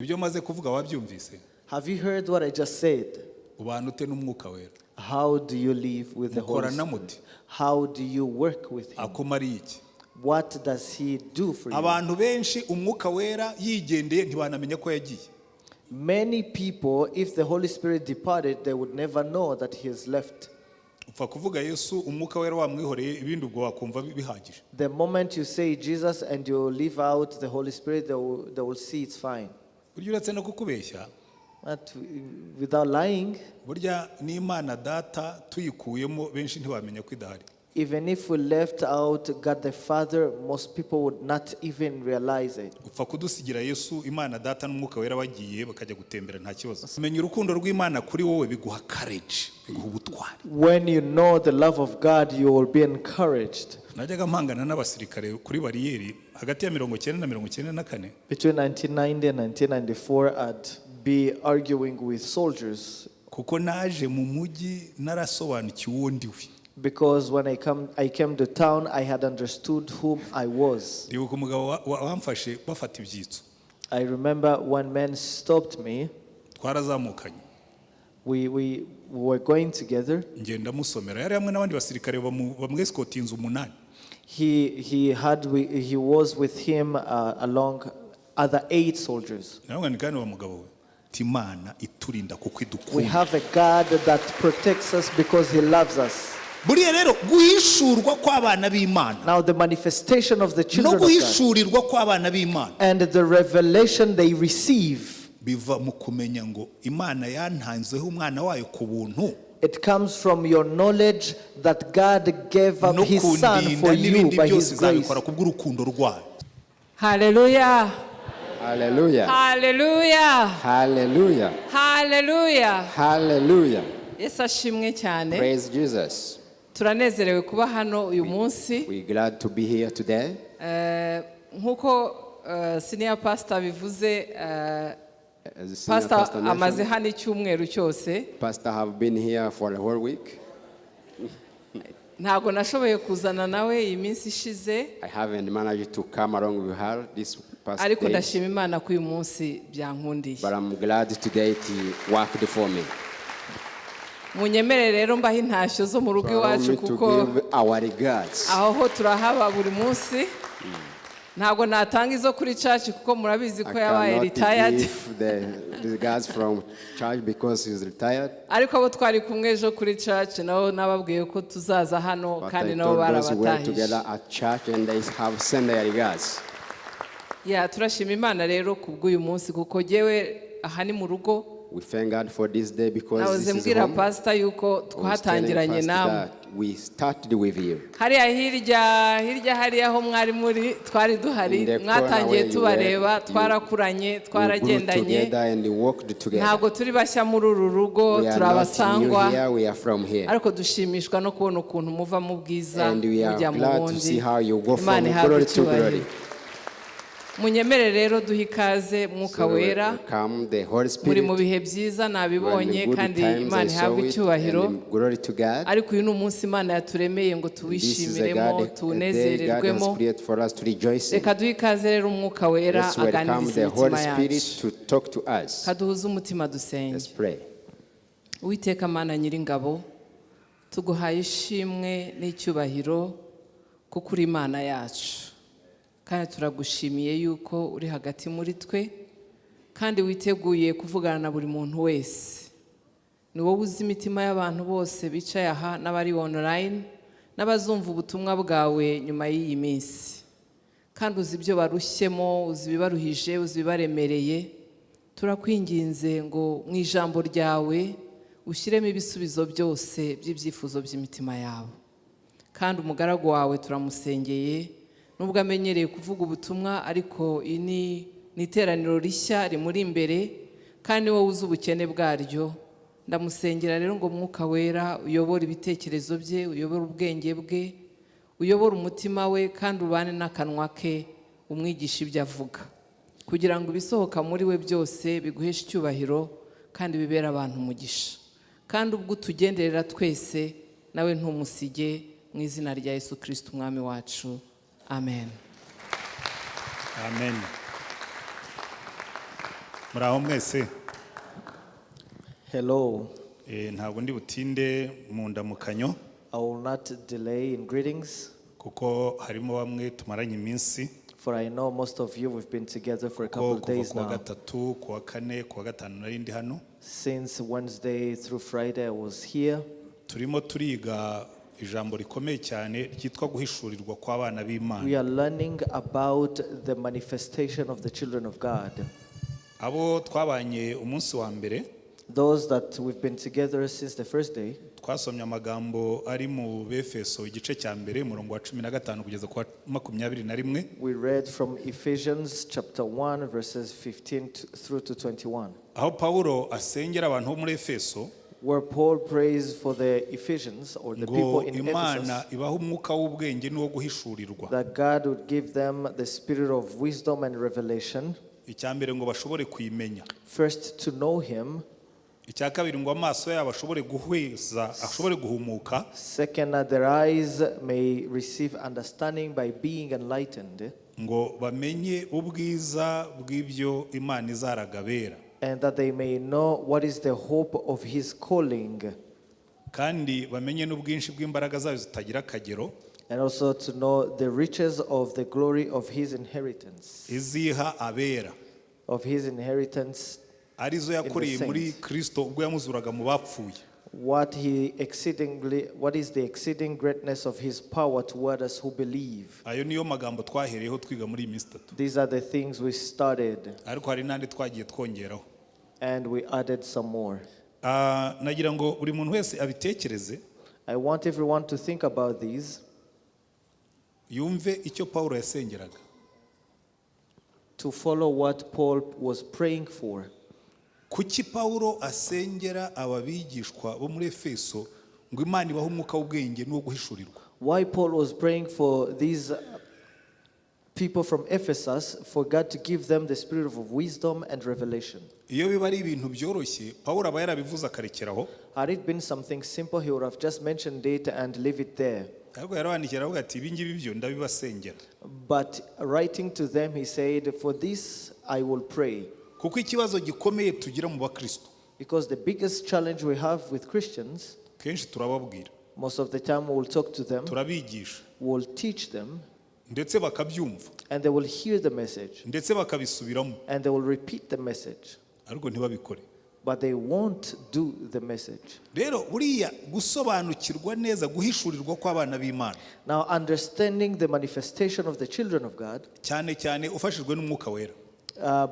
Ibyo maze kuvuga wabyumvise? Have you heard what I just said? Ubana ute n'Umwuka Wera? How do you live with the Holy Mukorana Spirit? mute? How do you work with Him? Akumariye iki? What does He do for you? Abantu benshi Umwuka Wera yigendeye ntibanamenya ko yagiye. Many people, if the Holy Spirit departed, they would never know that He has left. Upfa kuvuga Yesu, Umwuka Wera wamwihoreye, ibindi ubwo wakumva bihagije. The moment you say Jesus and you leave out the Holy Spirit, they will see it's fine. Burya uretse no kukubeshya, But without lying, burya n'Imana Data tuyikuyemo benshi ntibamenya ko idahari. Even if we left out God the Father, most people would not even realize it. Upfa kudusigira Yesu, Imana Data n'Umwuka Wera bagiye bakajya gutembera nta kibazo. Menya urukundo rw'Imana kuri wowe biguha courage, biguha ubutwari. When you know the love of God, you will be encouraged. Najyaga mpangana n'abasirikare kuri bariyeri hagati ya 90 na 94. Between 1990 and 1994, I'd be arguing with soldiers Kuko naje mu mujyi narasobanukiwe uwo ndiwe. Because when I came to town, I had understood whom I was. Ndibuka umugabo wamfashe bafata ibyitso. I remember one man stopped me. Twarazamukanye. We were going together. Ngenda musomera, yari hamwe n'abandi basirikare bamwesikotinze umunani. He was with him along other eight soldiers. Nawe ni kandi wa mugabo we ati Imana iturinda kuko We idukunda. Have a God that protects us because He loves us. Buriya rero guhishurwa kw'abana b'Imana Now, the manifestation of the no children of God guhishurirwa kw'abana b'Imana and the revelation they receive, biva mu kumenya ngo Imana yantanzeho umwana wayo ku buntu it comes from your knowledge that God gave up no His Son kundinda for you n'ibindi by byose His grace. izabikora kubw'urukundo rwayo. Haleluya. Hallelujah. Haleluya. Hallelujah. Haleluya. Hallelujah. Yesu ashimwe cyane. Praise Jesus. Turanezerewe kuba hano uyu munsi. We're glad to be here today. Nk'uko senior pastor bivuze, As the senior pastor pastor amaze mentioned, hano icyumweru cyose. Pastor have been here for a whole week. Ntabwo nashoboye kuzana nawe iyi minsi ishize, I haven't managed to come along with her this past ariko days, ndashima Imana ko uyu munsi byankundiye. But I'm glad today it worked for me. Munyemere rero mbaho intashyo zo mu rugo So allow iwacu me to kuko give our regards. Aho ho turahaba buri munsi. Ntabwo natanga izo kuri church kuko murabizi I ko yabaye cannot retired. Give the regards from church because he's retired. Ariko abo twari kumwe ejo kuri church nabo nababwiye ko tuzaza hano But kandi I nabo told those who were barabatahije. Together at church and they have sent their regards. Ya, turashima Imana rero ku bw'uyu munsi kuko jyewe aha ni mu rugo. We thank God for this day because Nahoze this is mbwira home. pasita yuko I was telling twatangiranye Pastor namwe that we started with you. Hariya hirya hirya hariya aho mwari muri twari duhari. In the corner Mwatangiye where you tubareba, were, twarakuranye, we grew twaragendanye. Together and we walked together. Ntabwo turi bashya muri uru rugo, We are turi not new abasangwa, here, we are from here. Ariko dushimishwa no kubona ukuntu muva mu bwiza And we are mujya mu glad to bundi. See how you go from Imana ihabwe glory to icyubahiro. Glory. Munyemere rero duhe ikaze Mwuka So Wera. Welcome the Holy Muri mu Spirit. Bihe byiza nabibonye We're in good kandi times, Imana I saw ihabwe it, icyubahiro. and glory to God. Ariko uyu ni umunsi Imana yaturemeye ngo This is a tuwishimiremo, God, a day God has tuwunezererwemo. Created for us to rejoice in. Reka duhe ikaze rero Umwuka Wera Let's welcome aganiriza the Holy imitima Spirit yacu. To talk to us. Kaduhuze umutima dusenge. Let's pray. Uwiteka Mana Nyiringabo, tuguhaye ishimwe n'icyubahiro kuko uri Imana yacu kandi turagushimiye yuko uri hagati muri twe kandi witeguye kuvugana na buri muntu wese. Ni wowe uzi imitima y'abantu bose bicaye aha n'abari online n'abazumva ubutumwa bwawe nyuma y'iyi minsi, kandi uzi ibyo barushyemo, uzi ibibaruhije, uzi ibibaremereye. Turakwinginze ngo mu ijambo ryawe ushyiremo ibisubizo byose by'ibyifuzo by'imitima yabo. Kandi umugaragu wawe turamusengeye, nubwo amenyereye kuvuga ubutumwa, ariko iyi ni iteraniro rishya rimuri imbere kandi wowe uzi ubukene bwaryo. Ndamusengera rero ngo Mwuka Wera uyobore ibitekerezo bye, uyobore ubwenge bwe, uyobore umutima we, kandi ubane n'akanwa ke, umwigisha ibyo avuga kugira ngo ibisohoka muri we byose biguheshe icyubahiro kandi bibere abantu umugisha. Kandi ubwo utugenderera twese nawe ntumusige. Mu izina rya Yesu Kirisiti Umwami wacu, amen. Amen. Muri aho mwese? Hello. Ntabwo ndi butinde mu ndamukanyo, I will not delay in greetings, kuko harimo bamwe tumaranye iminsi, for I know most of you, we've been together for a ko couple of kuva days kuwa now. gatatu, kuwa kane, kuwa gatanu nari ndi hano. Since Wednesday through Friday, I was here. Turimo turiga ijambo rikomeye cyane ryitwa guhishurirwa kw'abana b'Imana. We are learning about the manifestation of the children of God. Abo twabanye umunsi wa mbere, Those that we've been together since the first day, twasomye amagambo ari mu Befeso igice cya mbere, umurongo wa 15 kugeza ku wa 21. We read from Ephesians chapter 1, verses 15 through to 21, aho Pawulo asengera abantu bo muri Efeso where Paul prays for the Ephesians or the ngo people in Imana Ephesus ibahe umwuka w'ubwenge n'uwo guhishurirwa. that God would give them the spirit of wisdom and revelation, Icya mbere, ngo bashobore kuyimenya. First to know him, Icya kabiri, ngo amaso yabo ashobore guhweza, ashobore guhumuka, second, that their eyes may receive understanding by being enlightened, ngo bamenye ubwiza bw'ibyo Imana izaraga abera, and that they may know what is the hope of his calling, kandi bamenye n'ubwinshi bw'imbaraga zayo zitagira akagero, and also to know the riches of the glory of his inheritance, iziha abera, of his inheritance, arizo yakoreye saints. Muri Kristo ubwo yamuzuraga mu bapfuye, what is the exceeding greatness of his power toward us who believe. Ayo niyo magambo twahereyeho twiga muri iyi minsi 3. These are the things we started, Ariko hari n'andi twagiye twongeraho. And we added some more. Nagira ngo buri muntu wese abitekereze, I want everyone to think about these, yumve icyo Pawulo yasengeraga. To follow what Paul was praying for. Kuki Pawulo asengera aba bigishwa bo muri Efeso ngo Imana ibahe umwuka w'ubwenge n'uwo guhishurirwa? Why Paul was praying for these people from Ephesus for God to give them the spirit of wisdom and revelation. Iyo biba ari ibintu byoroshye, Pawulo aba yarabivuze akarekeraho. Had it been something simple, he would have just mentioned it and leave it there. Ariko yarabandikiye aravuga ati ibi ngibi byo ndabibasengera, But writing to them, he said, "For this I will pray." kuko ikibazo gikomeye tugira mu bakristo, Because the biggest challenge we have with Christians, kenshi turababwira, most of the time we will talk to them, turabigisha, we'll teach them, ndetse bakabyumva, and they will hear the message, ndetse bakabisubiramo, and they will repeat the message, ariko ntibabikore. But they won't do the message. Rero buriya gusobanukirwa neza guhishurirwa kw'abana b'Imana, Now, understanding the manifestation of the children of God cyane cyane ufashijwe n'Umwuka Wera,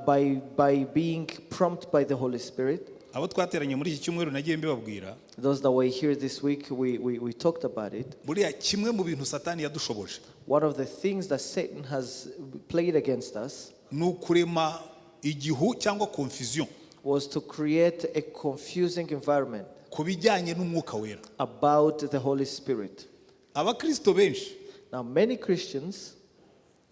by being prompted by the Holy Spirit, abo twateranye muri iki cyumweru nagiye mbibabwira, those that were here this week, we talked about it. Buriya kimwe mu bintu Satani yadushoboje One of the things that Satan has played against us ni ukurema igihu cyangwa confusion was to create a confusing environment ku bijyanye n'Umwuka Wera. About the Holy Spirit. Abakristo benshi Now, many Christians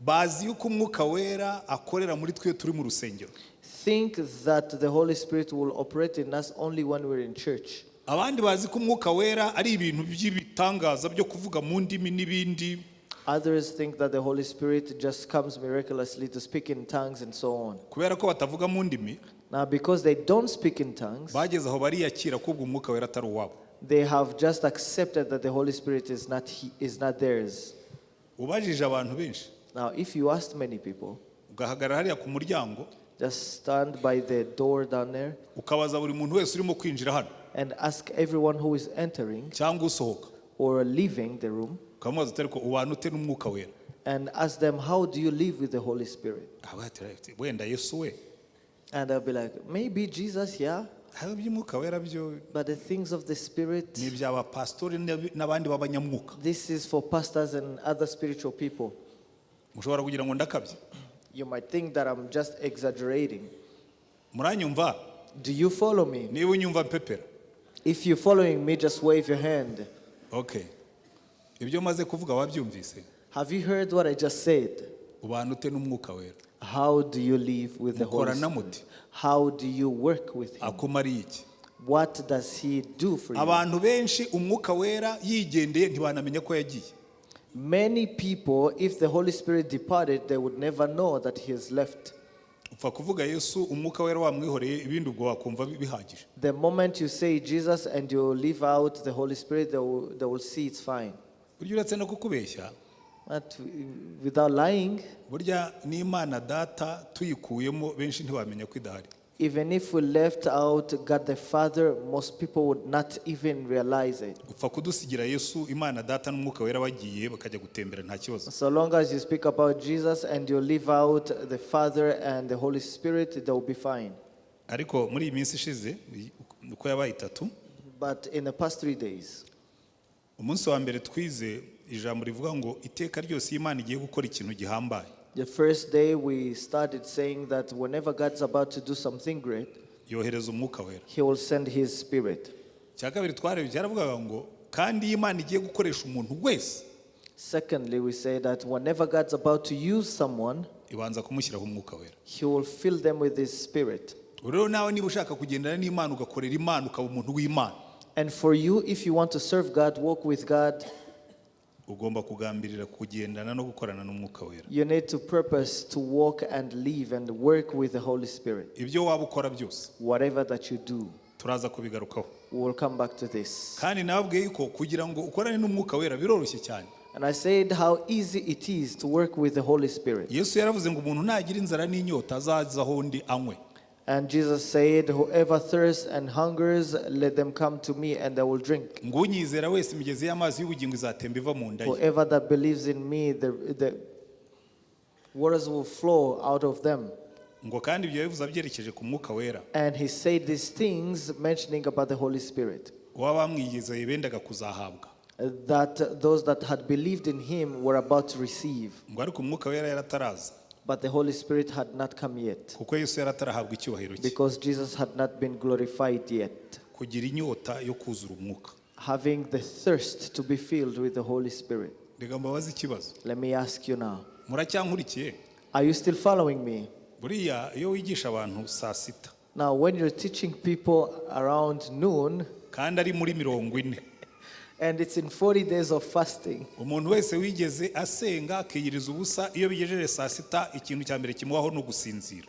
bazi yuko Umwuka Wera akorera muri twe turi mu rusengero. Think that the Holy Spirit will operate in us only when we're in church. Abandi bazi ko Umwuka Wera ari ibintu by'ibitangaza byo kuvuga mu ndimi n'ibindi. Others think that the Holy Spirit just comes miraculously to speak in tongues and so on. Kubera ko batavuga mu ndimi, Now, because they don't speak in tongues, bageze aho bariyakira ko ubwo Umwuka Wera atari uwabo. They have just accepted that the Holy Spirit is not theirs. Ubajije abantu benshi, Now, if you asked many people, ugahagarara hariya ku muryango, just stand by the door down there ukabaza buri muntu wese urimo kwinjira hano and ask everyone who is entering cyangwa usohoka, or leaving the room ukamubaza uti ariko ubana ute n'Umwuka Wera? And ask them, "How do you live with the Holy Spirit?" Aba ati, wenda Yesu we. And they'll be like, "Maybe Jesus, yeah, Hari iby'Umwuka Wera byo but the things of the Spirit, ni iby'abapasitori n'abandi b'abanyamwuka. This is for pastors and other spiritual people." Mushobora kugira ngo ndakabye. You might think that I'm just exaggerating. Muranyumva? Do you follow me? Niba unyumva mpepera. If you're following me, just wave your hand. Okay, ibyo maze kuvuga wabyumvise? Have you heard what I just said? Ubana ute n'Umwuka Wera? How do you live with the Holy Mukorana Spirit? mute? How do you work with Him? Akumariye iki? What does He do for you? Abantu benshi Umwuka Wera yigendeye ntibanamenya ko yagiye. Many people, if the Holy Spirit departed, they would never know that He has left. Upfa kuvuga Yesu, Umwuka Wera wamwihoreye, ibindi ubwo wakumva bihagije. The moment you say Jesus and you leave out the Holy Spirit, they will see it's fine. Burya uretse no kukubeshya, But without lying, burya n'Imana Data tuyikuyemo, benshi ntibamenya ko idahari. Even if we left out God the Father, most people would not even realize it. Upfa kudusigira Yesu, Imana Data n'Umwuka Wera bagiye bakajya gutembera, nta kibazo. So long as you speak about Jesus and you leave out the Father and the Holy Spirit, they will be fine. Ariko muri iyi minsi ishize uko yabaye itatu, But in the past 3 days, umunsi wa mbere twize ijambo rivuga ngo iteka ryose iyo Imana igiye gukora ikintu gihambaye, the first day we started saying that whenever God's about to do something great, yohereza Umwuka Wera. He will send His Spirit. Icya kabiri twarebye cyaravugaga ngo kandi iyo Imana igiye gukoresha umuntu wese, Secondly, we say that whenever God's about to use someone, ibanza kumushyiraho Umwuka Wera. He will fill them with His Spirit. Rero nawe niba ushaka kugendana n'Imana, ugakorera Imana, ukaba umuntu w'Imana, And for you, if you want to serve God, walk with God, ugomba kugambirira kugendana no gukorana n'Umwuka Wera. You need to purpose to walk and live and work with the Holy Spirit. Ibyo waba ukora byose, Whatever that you do, turaza kubigarukaho. We will come back to this. Kandi nababwiye yuko kugira ngo ukorane n'Umwuka Wera biroroshye cyane. And I said how easy it is to work with the Holy Spirit. Yesu yaravuze ngo umuntu nagira inzara n'inyota azaza aho ndi anywe. And Jesus said, "Whoever thirsts and hungers, let them come to me and they will drink." Ngo unyizera wese imigezi y'amazi y'ubugingo izatemba iva mu nda ye. Whoever that believes in me, the waters will flow out of them. Ngo kandi ibyo yabivuze abyerekeje ku Mwuka Wera And he said these things, mentioning about the Holy Spirit, uba bamwizeye bendaga kuzahabwa, that those that had believed in him were about to receive. Ngo ariko Umwuka Wera yarataraza, But the Holy Spirit had not come yet, kuko Yesu yaratarahabwa icyubahiro cye. Because Jesus had not been glorified yet. Kugira inyota yo kuzura Umwuka. Having the thirst to be filled with the Holy Spirit. Reka mbabaze ikibazo. Let me ask you now. Muracyankurikiye? Are you still following me? Buriya iyo wigisha abantu saa sita, Now, when you're teaching people around noon, kandi ari muri 40, and it's in 40 days of fasting, umuntu wese wigeze asenga akiyiriza ubusa, iyo bigejeje saa sita ikintu cya mbere kimubaho ni ugusinzira.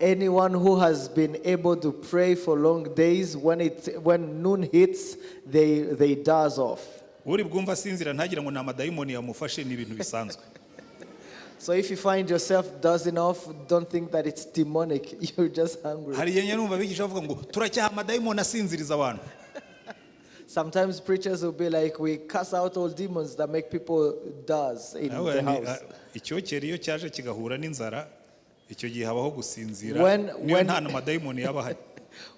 Anyone who has been able to pray for long days, when noon hits, they doze off. Uri bwumva asinzira ntagire ngo ni amadayimoni yamufashe, ni ibintu bisanzwe. So if you find yourself dozing off, don't think that it's demonic. You're just hungry. Hari igihe njya numva abigisha bavuga ngo turacyaha amadayimoni asinziriza abantu. Sometimes preachers will be like, "We cast out all demons that make people doze in Nawe the ni- house." Icyokere iyo cyaje kigahura n'inzara, icyo gihe habaho gusinzira, niyo nta n'amadayimoni yaba ahari.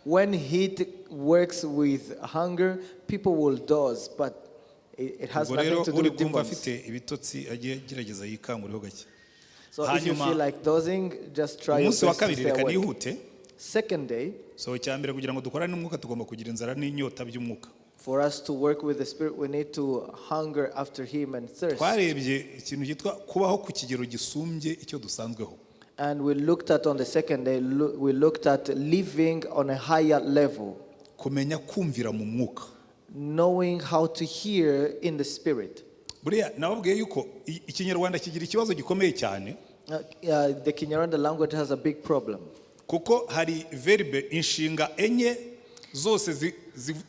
When heat works with hunger, people will doze, but it has Ubwo nothing rero to do uri with kumva demons. afite ibitotsi ajye agerageza yikangureho gake. So if you Hanyuma, feel like dozing, just try your umunsi wa best to kabiri, stay reka awake. nihute. Second day, So icya mbere, kugira ngo dukorane n'Umwuka tugomba kugira inzara n'inyota by'Umwuka. For us to work with the Spirit, we need to hunger after Him and thirst. Twarebye ikintu cyitwa kubaho ku kigero gisumbye icyo dusanzweho. And we looked at on the second day, we looked at living on a higher level, Kumenya kumvira mu Mwuka. Knowing how to hear in the Spirit. Buriya nababwiye yuko Ikinyarwanda kigira ikibazo gikomeye cyane, The Kinyarwanda language has a big problem kuko hari verbe, inshinga enye zose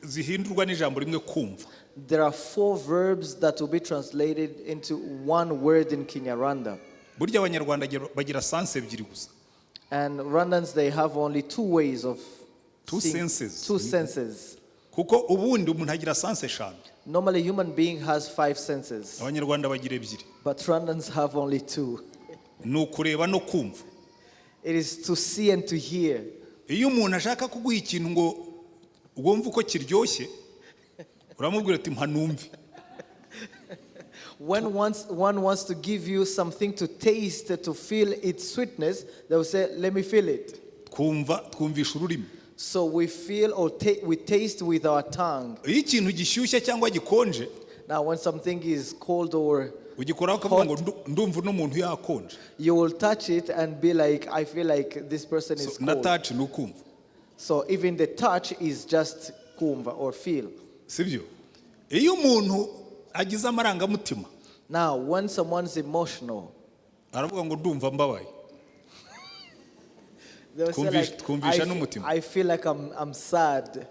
zihindurwa n'ijambo rimwe kumva. There are four verbs that will be translated into one word in Kinyarwanda. Burya Abanyarwanda bagira sens ebyiri gusa. And Rwandans, they have only two ways of Two seeing- senses. Two senses. Kuko ubundi umuntu agira sens eshanu. Normally, human being has five senses, Abanyarwanda bagira ebyiri. But Rwandans have only two. Ni ukureba no kumva. It is to see and to hear. Iyo umuntu ashaka kuguha ikintu ngo wumve uko kiryoshye, uramubwira uti mpa numve. When one wants to give you something to taste, to feel its sweetness, they will say, "Let me feel it." Twumva, twumvisha ururimi. So we feel or we taste with our tongue. Iyo ikintu gishyushye cyangwa gikonje, Now, when something is cold or ugikoraho ukavuga ngo ndumva uno muntu yakonje. You will touch it and be like, "I feel like this person So, is na cold." touch ni ukumva. So even the touch is just kumva or feel. Sibyo? Iyo umuntu agize amarangamutima, Now, when someone's emotional, aravuga ngo ndumva mbabaye. They will say like, Twumvisha n'umutima. I feel like I'm sad.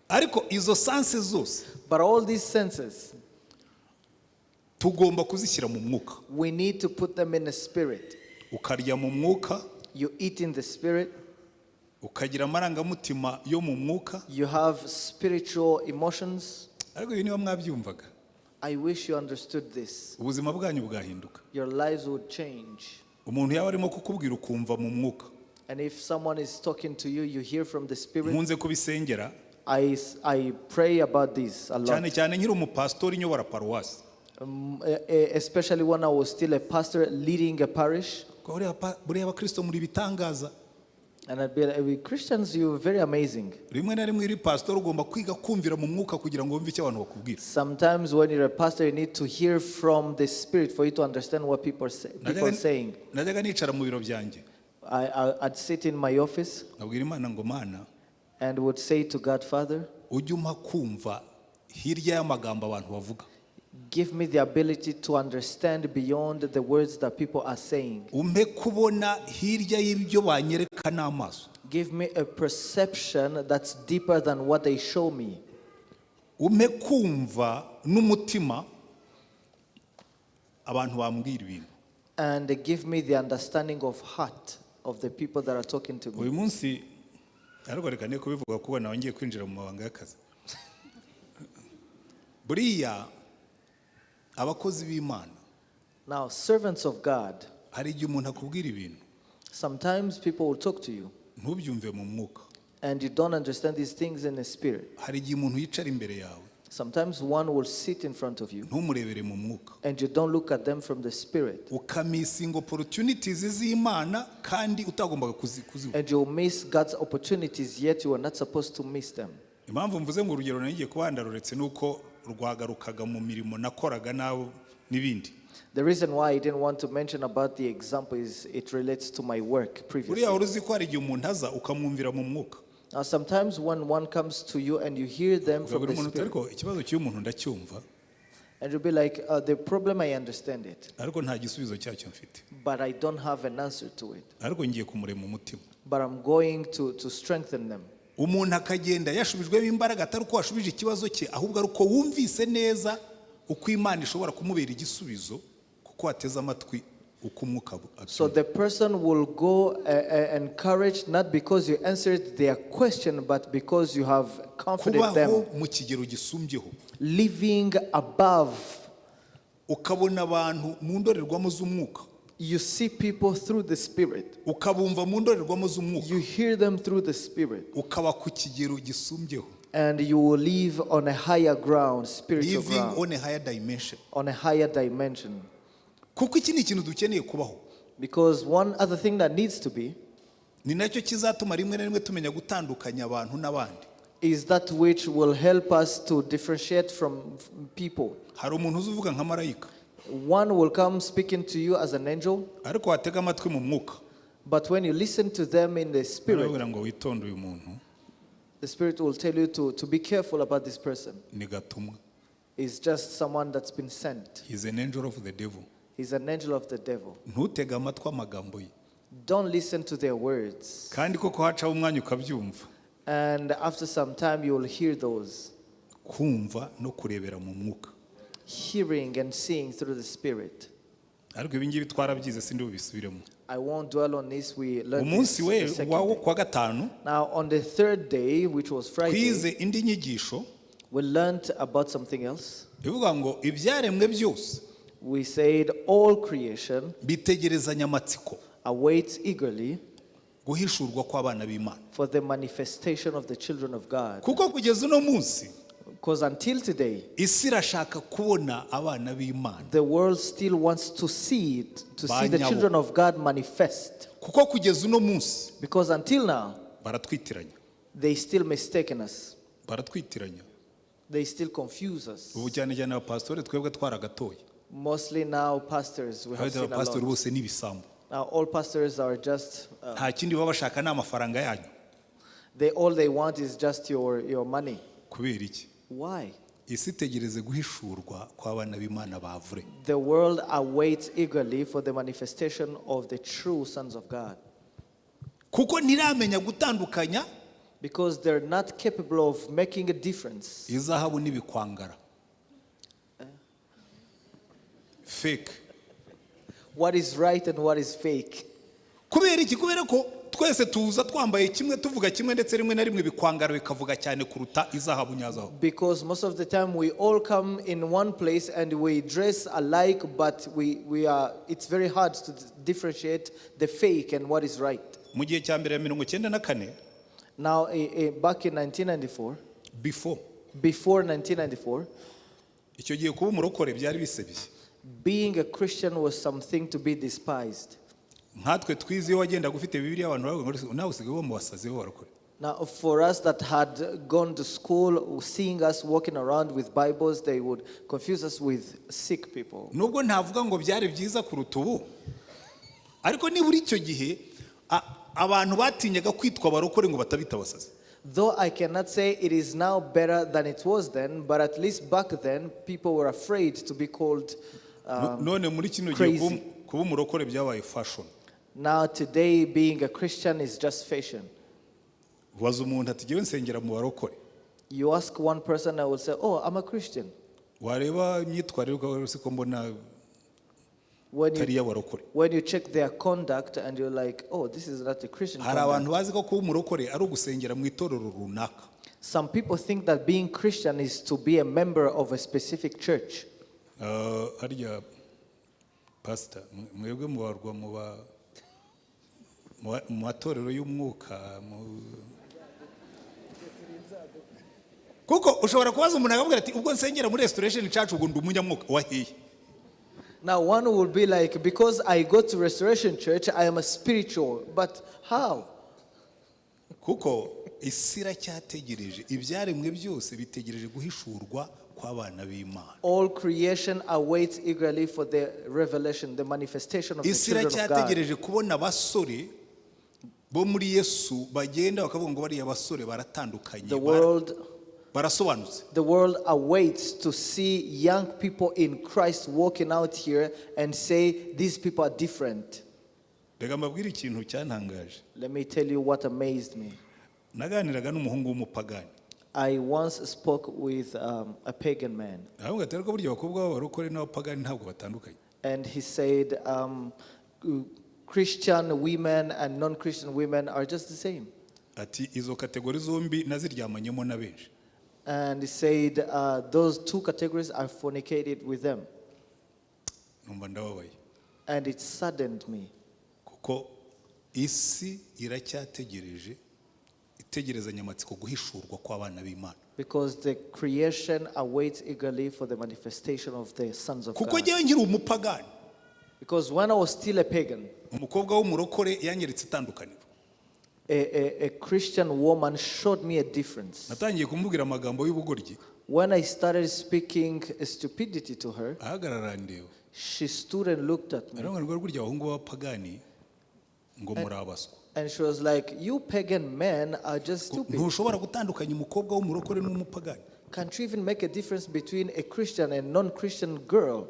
Ariko izo sense zose But all these senses, tugomba kuzishyira mu mwuka. We need to put them in the spirit. Ukarya mu mwuka, You eat in the spirit, ukagira amarangamutima yo mu mwuka. You have spiritual emotions. Ariko ibi niba mwabyumvaga, I wish you understood this. Ubuzima bwanyu bwahinduka. Your lives would change. Umuntu yaba arimo kukubwira ukumva mu mwuka. And if someone is talking to you, you hear from the spirit. Nkunze kubisengera, I pray about this a lot. Cyane cyane nkiri umupasitori nyobora paruwasi. Especially when I was still a pastor leading a parish. Ko buriya abakristo muri ibitangaza. And I'd be like, "We Christians, you're very amazing." Rimwe na rimwe uri pasitori ugomba kwiga kumvira mu mwuka kugira ngo wumve icyo abantu bakubwira. Sometimes when you're a pastor, you need to hear from the spirit for you to understand what people are saying. Najyaga nicara mu biro byanjye, I'd sit in my office nkabwira Imana ngo Mana, and would say to God, "Father, ujye umpa kumva hirya y'amagambo abantu bavuga, give me the ability to understand beyond the words that people are saying. Umpe kubona hirya y'ibyo banyereka n'amaso, Give me a perception that's deeper than what they show me. Umpe kumva n'umutima abantu bambwira ibintu." And give me the understanding of heart of the people that are talking to me." Uyu munsi ariko reka ne kubivuga kuko nawe ngiye kwinjira mu mabanga y'akazi. Buriya abakozi b'Imana, Now, servants of God, hari igihe umuntu akubwira ibintu sometimes people will talk to you ntubyumve mu mwuka. And you don't understand these things in the spirit. Hari igihe umuntu yicara imbere yawe, Sometimes one will sit in front of you ntumurebere mu mwuka, and you don't look at them from the spirit. Ukamissinga opportunities z'Imana kandi utagombaga kuzibona. And you'll miss God's opportunities, yet you are not supposed to miss them. Impamvu mvuze ngo urugero ngiye kuba ndaruretse ni uko rwagarukaga mu mirimo nakoraga nawe n'ibindi. The reason why I didn't want to mention about the example is it relates to my work previously. Buriya wari uzi ko hari igihe umuntu aza ukamwumvira mu mwuka, Now, sometimes when one comes to you and you hear them from ukabwira the umuntu uti spirit, ariko ikibazo cy'uyu muntu ndacyumva, and you'll be like, "The problem, I understand it, ariko nta gisubizo cyacyo mfite, but I don't have an answer to it. Ariko ngiye kumurema umutima." But I'm going to strengthen them." Umuntu akagenda yashubijwemo imbaraga atari uko washubije ikibazo cye, ahubwo ari uko wumvise neza uko Imana ishobora kumubera igisubizo kuko wateze amatwi uko umwuka So abyumva. the person will go encouraged, not because you answered their question, but because you have comforted Kubaho them. Mu kigero gisumbyeho. Living above, Ukabona abantu mu ndorerwamo z'umwuka, you see people through the Spirit, ukabumva mu ndorerwamo z'umwuka, you hear them through the Spirit, ukaba ku kigero gisumbyeho. And you will live on a higher ground, spiritual Living ground, on a higher dimension. On a higher dimension. Kuko iki ni ikintu dukeneye kubaho. Because one other thing that needs to be Ni nacyo kizatuma rimwe na rimwe tumenya gutandukanya abantu n'abandi. Is that which will help us to differentiate from people. Hari umuntu uza uvuga nka marayika, One will come speaking to you as an angel, ariko watega amatwi mu mwuka, but when you listen to them in the spirit, barabwira ngo witonde uyu muntu the spirit will tell you to be careful about this person. Ni gatumwa. He's just someone that's been sent. He is an angel of the devil. He's an angel of the devil. Ntutege amatwi amagambo ye. Don't listen to their words. Kandi koko hacaho umwanya ukabyumva. And after some time, you will hear those, Kumva no kurebera mu mwuka. Hearing and seeing through the spirit. Ariko ibi ngibi twarabyize sindi bubisubiremo. I won't dwell on this. We learned Umunsi this we the second wa day. kuwa gatanu, Now, on the third day, which was Friday, twize indi nyigisho we learned about something else. ivuga ngo ibyaremwe byose We said all creation bitegerezanya amatsiko awaits eagerly guhishurwa kw'abana b'Imana. For the manifestation of the children of God. Kuko kugeza uno munsi, Because until today, isi irashaka kubona abana b'Imana. The world still wants to see it, to see the Banyabo. Children of God manifest. Kuko kugeza uno munsi, Because until now, baratwitiranya. They still mistaken us. Baratwitiranya. They still confuse us. Ubu cyane cyane abapasitori twebwe twaragatoye. Mostly now, pastors, we have Abandi seen a abapasitori lot. Bose ni ibisambo. Now, all pastors are just, Nta kindi baba bashaka ni amafaranga yanyu. All they want is just your money. Kubera iki? Why? Isi itegereze guhishurwa kw'abana b'Imana bavure. The world awaits eagerly for the manifestation of the true sons of God. Kuko ntiramenya gutandukanya Because they're not capable of making a difference. Izahabu n'ibikwangara fake. What is right and what is fake. Kubera iki? Kubera ko twese tuza twambaye kimwe, tuvuga kimwe, ndetse rimwe na rimwe ibikwangara bikavuga cyane kuruta izahabu nyazahabu. Because most of the time we all come in one place and we dress alike, but it's very hard to differentiate the fake and what is right. Mu gihe cya mbere ya 94, Now, back in 1994, before, before 1994, icyo gihe kuba umurokore byari bisebye. Being a Christian was something to be despised. Nkatwe twize, iyo wagendaga ufite Bibiliya, abantu bavuga ngo nawe usigaye uba mu basazi b'abarokore. Now, for us that had gone to school, seeing us walking around with Bibles, they would confuse us with sick people. Nubwo ntavuga ngo byari byiza kuruta ubu, ariko nibura icyo gihe abantu batinyaga kwitwa abarokore ngo batabita abasazi. Though I cannot say it is now better than it was then, but at least back then, people were afraid to be called None muri kino gihe crazy. kuba umurokore byabaye fashion. Now, today, being a Christian is just fashion. Ubaza umuntu ati: "Jyewe nsengera mu barokore." You ask one person, I will say, "Oh, I'm a Christian." Wareba imyitwarire ukavuga ko mbona When itari you, iy'abarokore. When you check their conduct and you're like, "Oh, this is not a Christian Hari conduct." abantu bazi ko kuba umurokore ari ugusengera mu itorero runaka. Some people think that being Christian is to be a member of a specific church. Harya pasita, mwebwe mubarwa mu matorero y'umwuka kuko ushobora kubaza umuntu akabwira ati: "Ubwo nsengera muri Restoration Church, ubwo ndi umunyamwuka wahiye." Now, one will be like, "Because I go to Restoration Church, I am a spiritual." But how? Kuko isi iracyategereje, ibyaremwe byose bitegereje guhishurwa kw'abana b'Imana. All creation awaits eagerly for the revelation, the manifestation of the Isi children of God. iracyategereje kubona abasore bo muri Yesu bagenda bakavuga ngo bariya basore baratandukanye, The world, barasobanutse. The world awaits to see young people in Christ walking out here and say, "These people are different." Reka mbabwire ikintu cyantangaje. Let me tell you what amazed me. Naganiraga n'umuhungu w'umupagani. I once spoke with a pagan man, Aravuga ati: "Ariko burya abakobwa b'abarokore n'abapagani ntabwo batandukanye." and he said, "Christian women and non Christian women are just the same." Ati: "Izo category zombi naziryamanyemo na benshi." And he said, "Those two categories are fornicated with them." Numva ndababaye. And it saddened me. Kuko isi iracyategereje, itegerezanya amatsiko guhishurwa kw'abana b'Imana. Because the creation awaits eagerly for the manifestation of the sons of Kuko God. ngewe nkiri umupagani, Because when I was still a pagan, umukobwa w'umurokore yanyeretse itandukaniro. a Christian woman showed me a difference. Natangiye kumubwira amagambo y'ubugoryi, When I started speaking stupidity to her, ahagarara ndeba. she stood and looked at me. Aravuga ngo: "Burya abahungu b'abapagani ngo muri abaswa." And she was like, "You pagan men are just stupid. Ntushobora gutandukanya umukobwa w'umurokore n'umupagani. Can't you even make a difference between a Christian and non Christian girl?"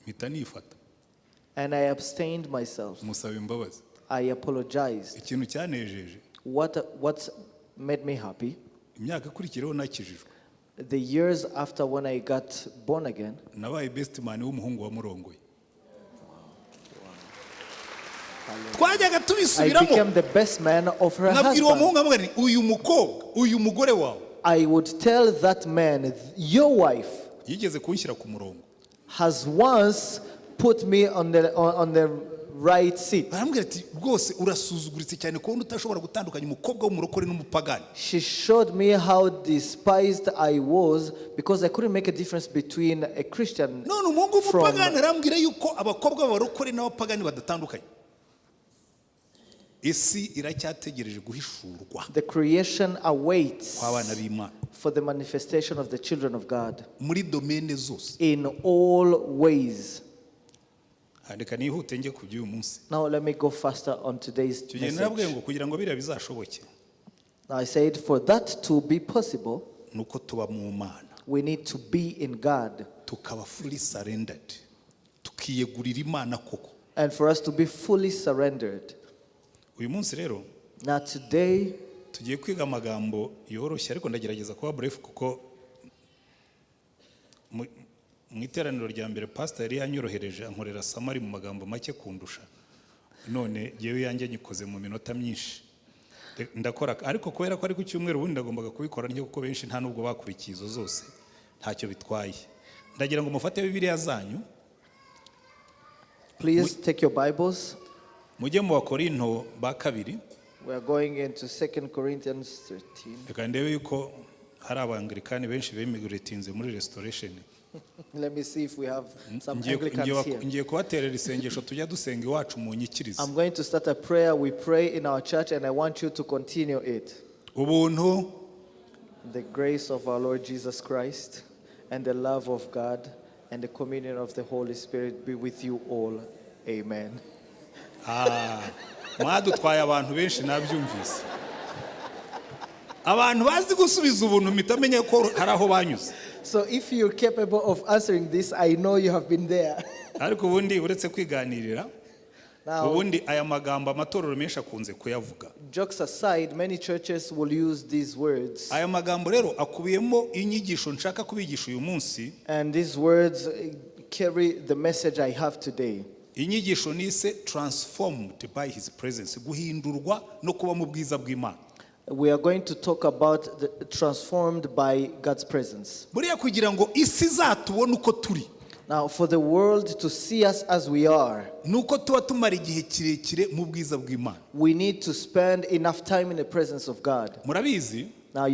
Mpita nifata. And I abstained myself. Musaba imbabazi. I apologized. Ikintu cyanejeje, What made me happy, imyaka ikurikiyeho nakijijwe, the years after when I got born again, nabaye best man w'umuhungu wamurongoye. Twajyaga I tubisubiramo. Became the best man of her Nkabwira uwo husband. muhungu, nkamubwira nti: "Uyu mukobwa, uyu mugore wawe I would tell that man, 'Your wife yigeze kunshyira ku murongo." has once put me on the right seat.' Barambwira ati: "Rwose urasuzuguritse cyane kubona utashobora gutandukanya umukobwa w'umurokore n'umupagani." She showed me how despised I was because I couldn't make a difference between a Christian None umuhungu from w'umupagani arambwira yuko abakobwa b'abarokore n'abapagani badatandukanye. Isi iracyategereje guhishurwa The creation awaits kw'abana b'Imana for the manifestation of the children of God muri domaine zose. In all ways. Reka nihute njye ku by'uyu munsi. Now let me go faster on today's Icyo gihe narabwiye message. ngo kugira ngo biriya bizashoboke, Now I said for that to be possible, ni uko tuba mu Mana, we need to be in God. Tukaba fully surrendered, tukiyegurira Imana koko. And for us to be fully surrendered. Uyu munsi rero Now, today, tugiye kwiga amagambo yoroshye, ariko ndagerageza kuba bref kuko mu iteraniro rya mbere pastor yari yanyorohereje ankorera summary mu magambo make kundusha, none ngewe yanjye nyikoze mu minota myinshi. Ndakora ariko kubera ko ari ku cyumweru, ubundi ndagombaga kubikora ntyo kuko benshi nta nubwo bakurikiye izo zose, ntacyo bitwaye. Ndagira ngo mufate Bibiliya zanyu, please take your Bibles. Mujye mu Bakorinto ba Kabiri. We are going into 2 Corinthians 13. Reka ndebe yuko hari Abangilikani benshi bemigratinze muri Restoration. Let me see if we have some Anglicans here. Ngiye kubaterera isengesho tujya dusenga iwacu mu nyikirizo. I'm going to start a prayer we pray in our church, and I want you to continue it. Ubuntu The grace of our Lord Jesus Christ, and the love of God, and the communion of the Holy Spirit be with you all. Amen. Ah, mwadutwaye abantu benshi, nabyumvise. Abantu bazi gusubiza ubuntu mpita menya ko hari aho banyuze. So, if you're capable of answering this, I know you have been there. Ariko ubundi uretse kwiganirira, Now, ubundi aya magambo amatorero menshi akunze kuyavuga. Jokes aside, many churches will use these words. Aya magambo rero akubiyemo inyigisho nshaka kubigisha uyu munsi. And these words carry the message I have today. Inyigisho nise "Transformed by His Presence", guhindurwa no kuba mu bwiza bw'Imana. We are going to talk about the transformed by God's presence. Buriya kugira ngo isi izatubone uko turi, Now, for the world to see us as we are, ni uko tuba tumara igihe kirekire mu bwiza bw'Imana. We need to spend enough time in the presence of God. Murabizi, Now,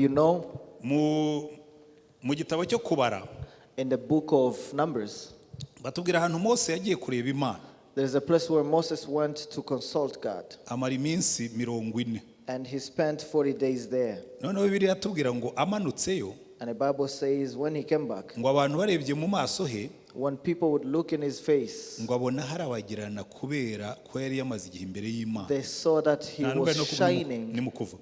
mu gitabo cyo Kubara, in the book of Numbers, batubwira ahantu Mose yagiye kureba Imana. There's a place where Moses went to consult God, Amara iminsi 40. And he spent 40 days there. Noneho Bibiliya iratubwira ngo amanutseyo, And the Bible says when he came back, ngo abantu barebye mu maso he, when people would look in his face, ngo abona harabagirana kubera ko yari yamaze igihe imbere y'Imana. They saw that he Nta nubwo was ari no kuvuga, shining. ni mu Kuva.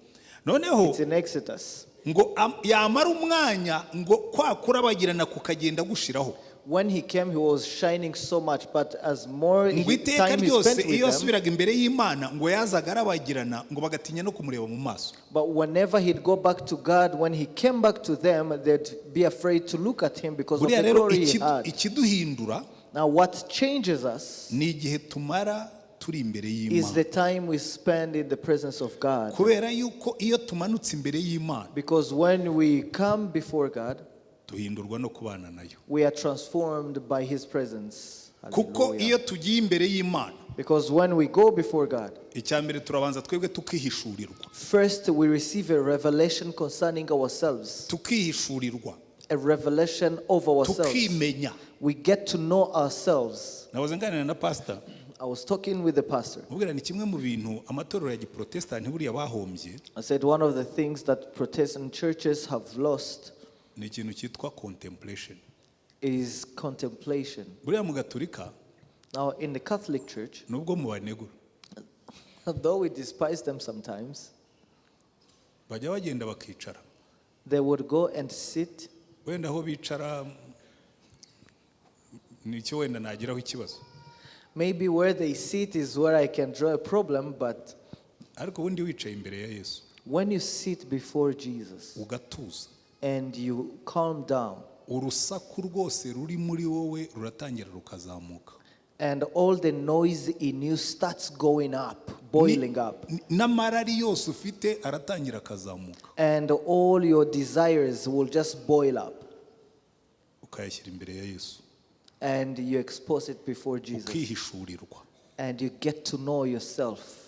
Noneho It's in Exodus. Ngo yamara umwanya ngo kwa kurabagirana kukagenda gushiraho. When he came, he was shining so much, but as more Ngo iteka time he ryose spent with iyo them, yasubiraga imbere y'Imana ngo yazaga arabagirana, ngo bagatinya no kumureba mu maso. But whenever he'd go back to God, when he came back to them, they'd be afraid to look at him because of Buriya the rero glory he had. ikiduhindura Now, what changes us ni igihe tumara turi imbere is y'Imana. The time we spend in the presence of God. Kubera yuko iyo tumanutse imbere y'Imana, Because when we come before God, duhindurwa no kubana nayo. We are transformed by his presence. Kuko Hallelujah. iyo tugiye imbere y'Imana, Because when we go before God, icya mbere turabanza twebwe tukihishurirwa. First we receive a revelation concerning ourselves, Tukihishurirwa. A revelation of ourselves. Tukimenya. We get to know ourselves. Nahoze nganira na pastor, I was talking with the pastor. mubwira ni kimwe mu bintu amatorero ya giprotesitanti buriya bahombye, I said one of the things that Protestant churches have lost ni ikintu cyitwa contemplation. Is contemplation. Buriya mu Gaturika, Now, in the Catholic Church, nubwo mubanegura, though we despise them sometimes, bajya bagenda bakicara. They would go and sit. Wenda aho bicara nicyo wenda nagiraho ikibazo. Maybe where they sit is where I can draw a problem, but Ariko ubundi wicaye imbere ya Yesu, when you sit before Jesus ugatuza, and you calm down, urusaku rwose ruri muri wowe ruratangira rukazamuka. And all the noise in you starts going up, boiling up, N'amarari yose ufite aratangira akazamuka, and all your desires will just boil up, ukayashyira imbere ya Yesu, and you expose it before Jesus, ukihishurirwa. And you get to know yourself.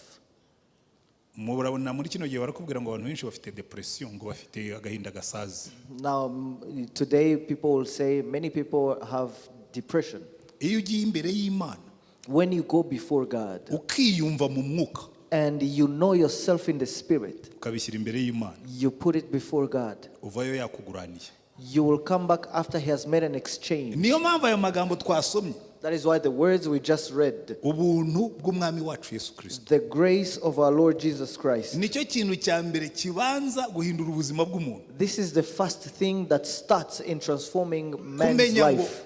Murabona muri kino gihe barakubwira ngo abantu benshi bafite depression, ngo bafite agahinda gasazi. Now, today, people will say many people have depression. Iyo ugiye imbere y'Imana, When you go before God ukiyumva mu mwuka, and you know yourself in the spirit, ukabishyira imbere y'Imana, you put it before God. Uvayo yakuguraniye. You will come back after He has made an exchange. Niyo mpamvu aya magambo twasomye, That is why the words we just read, ubuntu bw'Umwami wacu Yesu Kirisito, the grace of our Lord Jesus Christ. Nicyo kintu cya mbere kibanza guhindura ubuzima bw'umuntu. This is the first thing that starts in transforming man's Kumenya ngo life.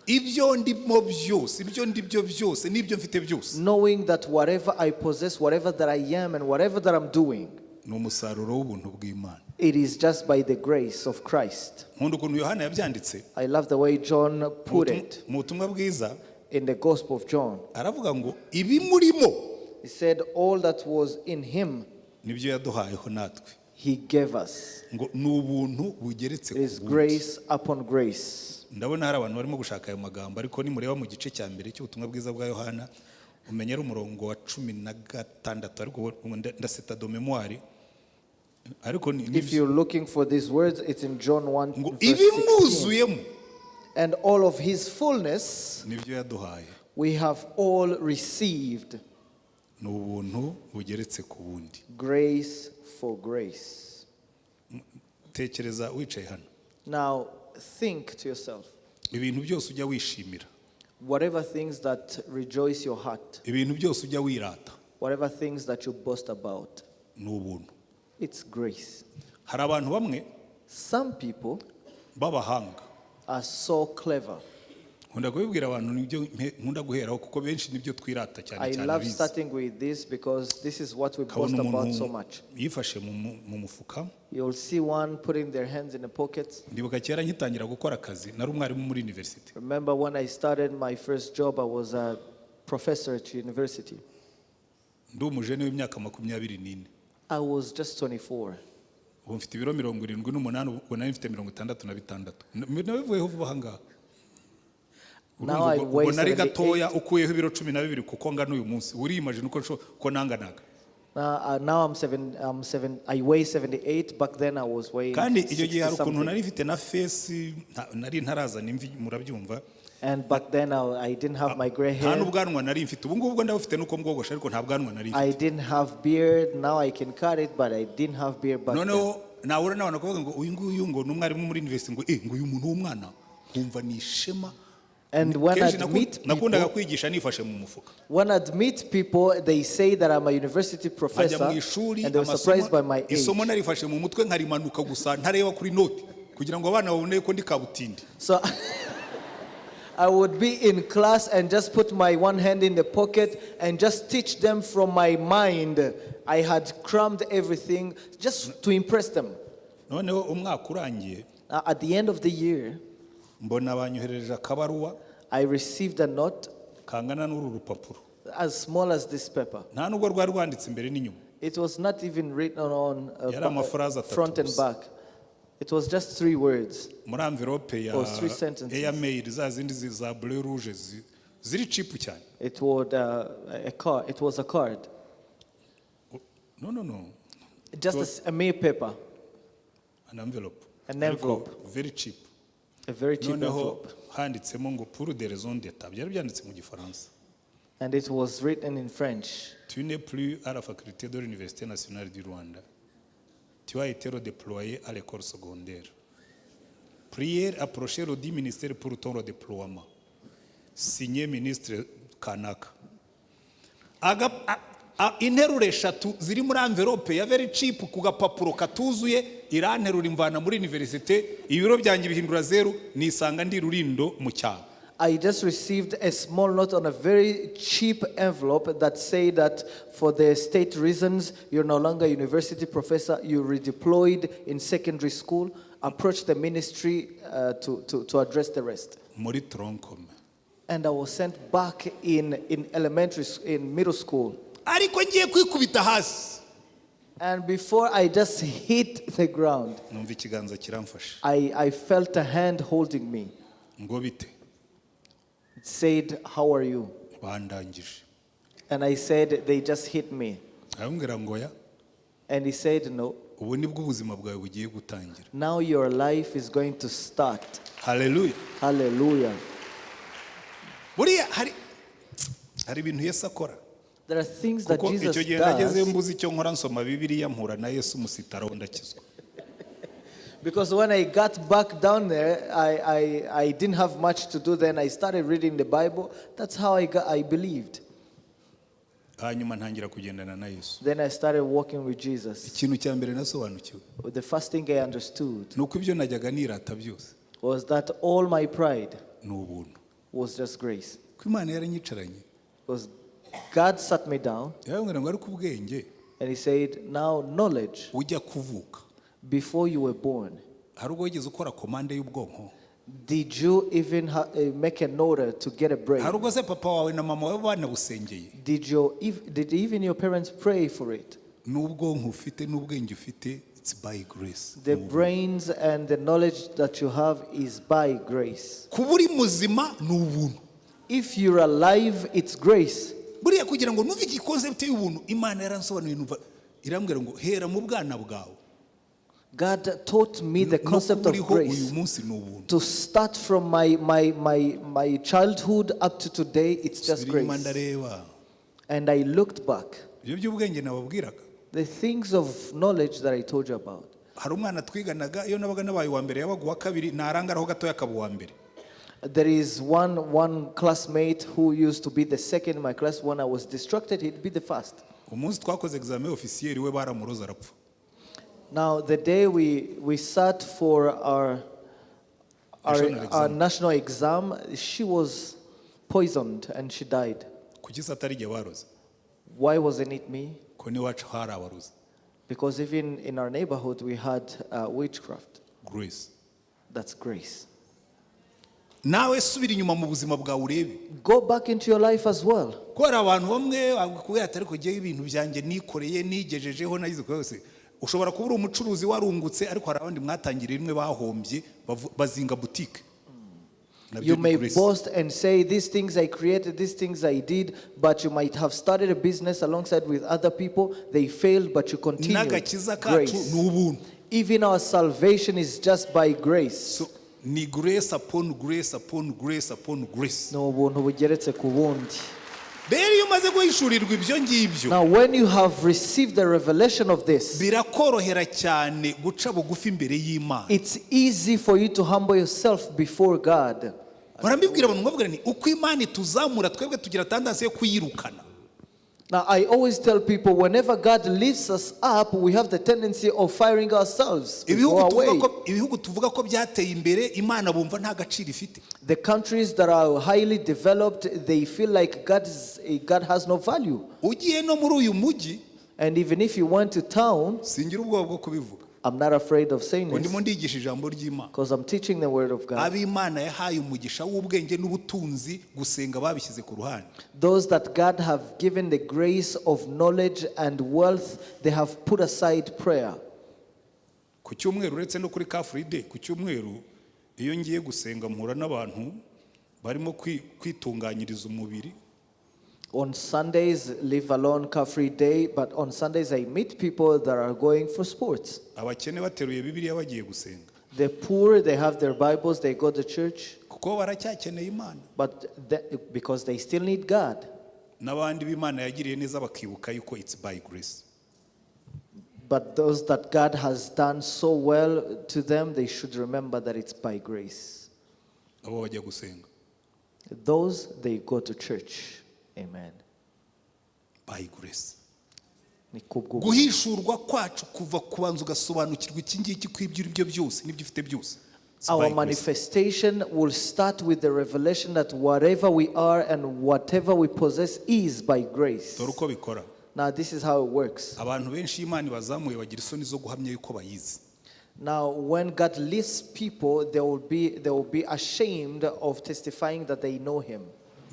Ibyo ndimo byose, ibyo ndibyo byose n'ibyo mfite byose, Knowing that whatever I possess, whatever that I am, and whatever that I'm doing, ni umusaruro w'ubuntu bw'Imana. It is just by the grace of Christ. Nkunda ukuntu Yohana yabyanditse I love the way John put it mu butumwa bwiza. In the Gospel of John. Aravuga ngo ibimurimo He said, "All that was in him, nibyo yaduhayeho natwe. He gave us." Ngo ni ubuntu bugeretse It ku is bundi. Grace upon grace. Ndabona hari abantu barimo gushaka ayo magambo, ariko nimureba mu gice cya mbere cy'ubutumwa bwiza bwa Yohana, umenya ari umurongo wa 16, ariko ubu ndaseta de mémoire, ariko If you're looking for these words, it's in John 1, ngo verse 16. ibimwuzuyemo "And all of his fullness nibyo yaduhaye. We have all received." Ni ubuntu bugeretse ku bundi. Grace for grace. Tekereza wicaye hano. Now, think to yourself, Ibintu byose ujya wishimira, whatever things that rejoice your heart, ibintu byose ujya wirata, whatever things that you boast about, ni ubuntu. It's grace. Hari abantu bamwe Some people b'abahanga. Are so clever. Nkunda kubibwira abantu, nibyo nkunda guheraho kuko benshi nibyo twirata cyane I cyane love abize. Starting with this because this is what we boast Ukabona about umuntu so much. yifashe mu mufuka. You'll see one putting their hands in the pockets. Ndibuka kera ngitangira gukora akazi, nari umwarimu muri university. Remember when I started my first job, I was a professor at university. Ndi umujene w'imyaka 24. I was just 24. Ubu mfite ibiro 78, ubwo nari mfite 66. Nabivuyeho vuba aha ngaha. Now I Urumva ubwo weigh ubwo nari 78. gatoya ukuyeho ibiro 12 kuko ngana uyu munsi, uriyimagine uko nanganaga. Now I'm seven, I'm seven, I weigh 78. Back then I was weighing Kandi icyo gihe 60 hari ukuntu something. nari mfite na face, nari ntarazana imvi, murabyumva. And back then I didn't have my gray Nta hair. n'ubwanwa nari mfite. Ubu ngubu ndabufite nuko mbwogosha, ariko nta bwanwa nari mfite. I didn't have beard. Now I can cut it, but I didn't have beard back then. Noneho nahura n'abantu bakavuga ngo uyu nguyu ngo ni umwarimu muri university, ngo eh, ngo uyu muntu w'umwana, nkumva ni ishema. And when Kenshi I'd meet nakundaga people, kwigisha nifashe mu mufuka. when I'd meet people, they say that I'm a university Nkajya professor, mu ishuri, and they were surprised by my age. isomo narifashe mu mutwe, nkarimanuka gusa ntareba kuri note kugira ngo abana babone ko ndi kabutindi. So I would be in class and just put my one hand in the pocket and just teach them from my mind. I had crammed everything just to impress them. Noneho umwaka urangiye, Now, at the end of the year, mbona banyoherereje akabaruwa I received a note kangana n'uru rupapuro. As small as this paper. Nta nubwo rwari rwanditse imbere n'inyuma. It was not even written on Yari amaphrase atatu front and gusa. Back. It was just three words. Muri envelope ya Or three sentences. Airmail, za zindi za bleu rouge ziri cheap cyane. It was a card. It was a card, No. just a mere paper, An envelope. An Ariko envelope. Very cheap. A very cheap Noneho envelope, handitsemo ngo pour des raisons d'état, byari byanditse mu Gifaransa, and it was written in French. Tu n'es plus à la faculté de l'Université nationale du Rwanda. Tu as été redéployé à l'école secondaire. Prière approcher le dit ministère pour ton redéploiement. Signé ministre Kanaka. Interuro eshatu ziri muri envelope ya very cheap ku gapapuro katuzuye, iranterura imvana muri université, ibiro byanjye bihindura zeru, nisanga ndi Rurindo mu cyaro. I just received a small note on a very cheap envelope that say that for the state reasons, you're no longer a university professor, you redeployed in secondary school. Approach the ministry to address the rest. Muri tronc commun. And I was sent back in elementary, in middle school. Ariko ngiye kwikubita hasi, And before I just hit the ground, numva ikiganza kiramfashe. I felt a hand holding me. Ngo bite? It said, "How are you?" Bandangije. And I said, "They just hit me." Arambwira ngo ya And he said, "No, ubu nibwo ubuzima bwawe bugiye gutangira. Now your life is going to start." Haleluya. Hallelujah. Buriya hari ibintu Yesu akora. There are things that Kuko Jesus icyo gihe nagezeyo does. mbuze icyo nkora, nsoma Bibiliya, mpura na Yesu, umusitaraho, ndakizwa. Because when I got back down there, I didn't have much to do then. I started reading the Bible. That's how I believed. Hanyuma ntangira kugendana na Yesu. Then I started walking with Jesus. Ikintu cya mbere nasobanukiwe The first thing I understood ni uko ibyo najyaga nirata byose was that all my pride ni ubuntu. Was just grace. Ko Imana yaranyicaranye. Because God sat me down Yarambwira ngo ariko ubwenge, and He said, "Now, knowledge, ujya kuvuka, before you were born, hari ubwo wigeze ukora commande y'ubwonko? Did you even make an order to get a brain? Hari ubwo se papa wawe na mama wawe banabusengeye? Did even your parents pray for it?" N'ubwonko ufite n'ubwenge ufite, it's by grace. The brains and the knowledge that you have is by grace. Kuba uri muzima ni ubuntu. If you're alive, it's grace. Buriya kugira ngo numve iki concept y'ubuntu, Imana yaransobanuriye numva irambwira ngo hera mu bwana bwawe. God taught me the No concept kuba of uriho uyu grace. Munsi ni ubuntu. To start from my childhood up to today, it's just Subira inyuma grace. ndareba. And I looked back. Ibyo by'ubwenge nababwiraga, The things of knowledge that I told you about. Hari umwana twiganaga, iyo nabaga nabaye uwa mbere yabaga uwa kabiri, narangaraho gatoya akaba uwa mbere. There is one classmate who used to be the second in my class. When I was distracted, he'd be the first. Umunsi twakoze examen officiel we baramuroze arapfa. Now, the day we sat for National our exam. National exam, she was poisoned and she died. Kuki se atari igihe baroze? Why wasn't it me? Ko n'iwacu hari abarozi. Because even in our neighborhood, we had witchcraft. Grace. That's grace. Nawe subira inyuma mu buzima bwawe urebe. Go back into your life as well. Ko hari abantu bamwe bakubwira ati ariko jyewe ibintu byanjye nikoreye nigejejeho nagize yose. Ushobora kuba uri umucuruzi warungutse, ariko hari abandi mwatangiriye rimwe bahombye bazinga butike. Nabyo You ni may grace. Boast and say, "These things I created, these things I did," but you might have started a business alongside with other people. They failed, but you continued. N'agakiza kacu Grace. Ni ubuntu. Even our salvation is just by grace. So ni grace upon grace upon grace upon grace. Ni ubuntu bugeretse ku bundi. Rero iyo umaze guhishurirwa ibyo ngibyo, Now, when you have received the revelation of this, birakorohera cyane guca bugufi imbere y'Imana. It's easy for you to humble yourself before God. Barambibwira abantu nkababwira nti uko Imana ituzamura twebwe tugira tendency yo kuyirukana. Now, I always tell people, whenever God lifts us up, we have the tendency of firing ourselves. We Ibihugu go tuvuga away. ko ibihugu tuvuga ko byateye imbere, Imana bumva nta gaciro ifite. The countries that are highly developed, they feel like God has no value. Ugiye no muri uyu mujyi, And even if you went to town, singira ubwoba bwo kubivuga I'm not afraid of saying ngo this ndimo ndigisha ijambo ry'Imana, because I'm teaching the word of God. Ab'Imana yahaye umugisha w'ubwenge n'ubutunzi gusenga babishyize ku ruhande. Those that God have given the grace of knowledge and wealth, they have put aside prayer. Ku cyumweru, uretse no kuri Car Free Day, ku cyumweru iyo ngiye gusenga mpura n'abantu barimo kwitunganyiriza umubiri. On Sundays, leave alone Car Free Day, but on Sundays I meet people that are going for sports. Abakene bateruye Bibiliya bagiye gusenga. The poor, they have their Bibles, they go to church, Kuko baracyakeneye Imana. But because they still need God. N'abandi b'Imana yagiriye neza bakibuka yuko it's by grace. But those that God has done so well to them, they should remember that it's by grace. Abo bajya gusenga. Those, they go to church. Amen. By grace. Ni kubw'ubuntu. Guhishurwa kwacu kuva kubanza ugasobanukirwa iki ngiki ko ibyo uri byo byose n'ibyo ufite byose, it's by Our grace. Manifestation will start with the revelation that whatever we are and whatever we possess is by grace. Dore uko bikora. Now, this is how it works. Abantu benshi iyo Imana ibazamuye bagira isoni zo guhamya yuko bayizi. Now, when God lifts people, they will be ashamed of testifying that they know Him.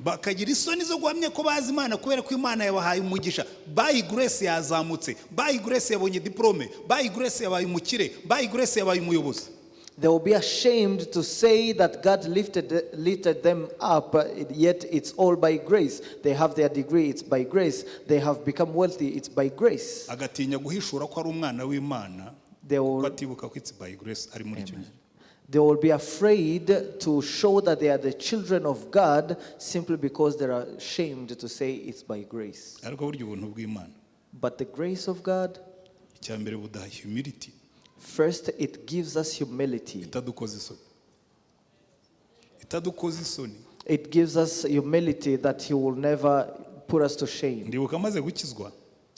Bakagira isoni zo guhamya ko bazi Imana kubera ko Imana yabahaye umugisha. By grace yazamutse, by grace yabonye diplôme, by grace yabaye umukire, by grace yabaye umuyobozi. They will be ashamed to say that God lifted them up, yet it's all by grace. They have their degree, it's by grace. They have become wealthy, it's by grace. Agatinya guhishura ko ari umwana w'Imana They kuko will, atibuka ko it's by grace ari muri icyo gihe. They will be afraid to show that they are the children of God simply because they are ashamed to say it's by grace. Ariko burya ubuntu bw'Imana, But the grace of God, icya mbere buduha humility first, it gives us humility. Itadukoza isoni, itadukoza isoni. It gives us humility that He will never put us to shame. Ndibuka amaze gukizwa,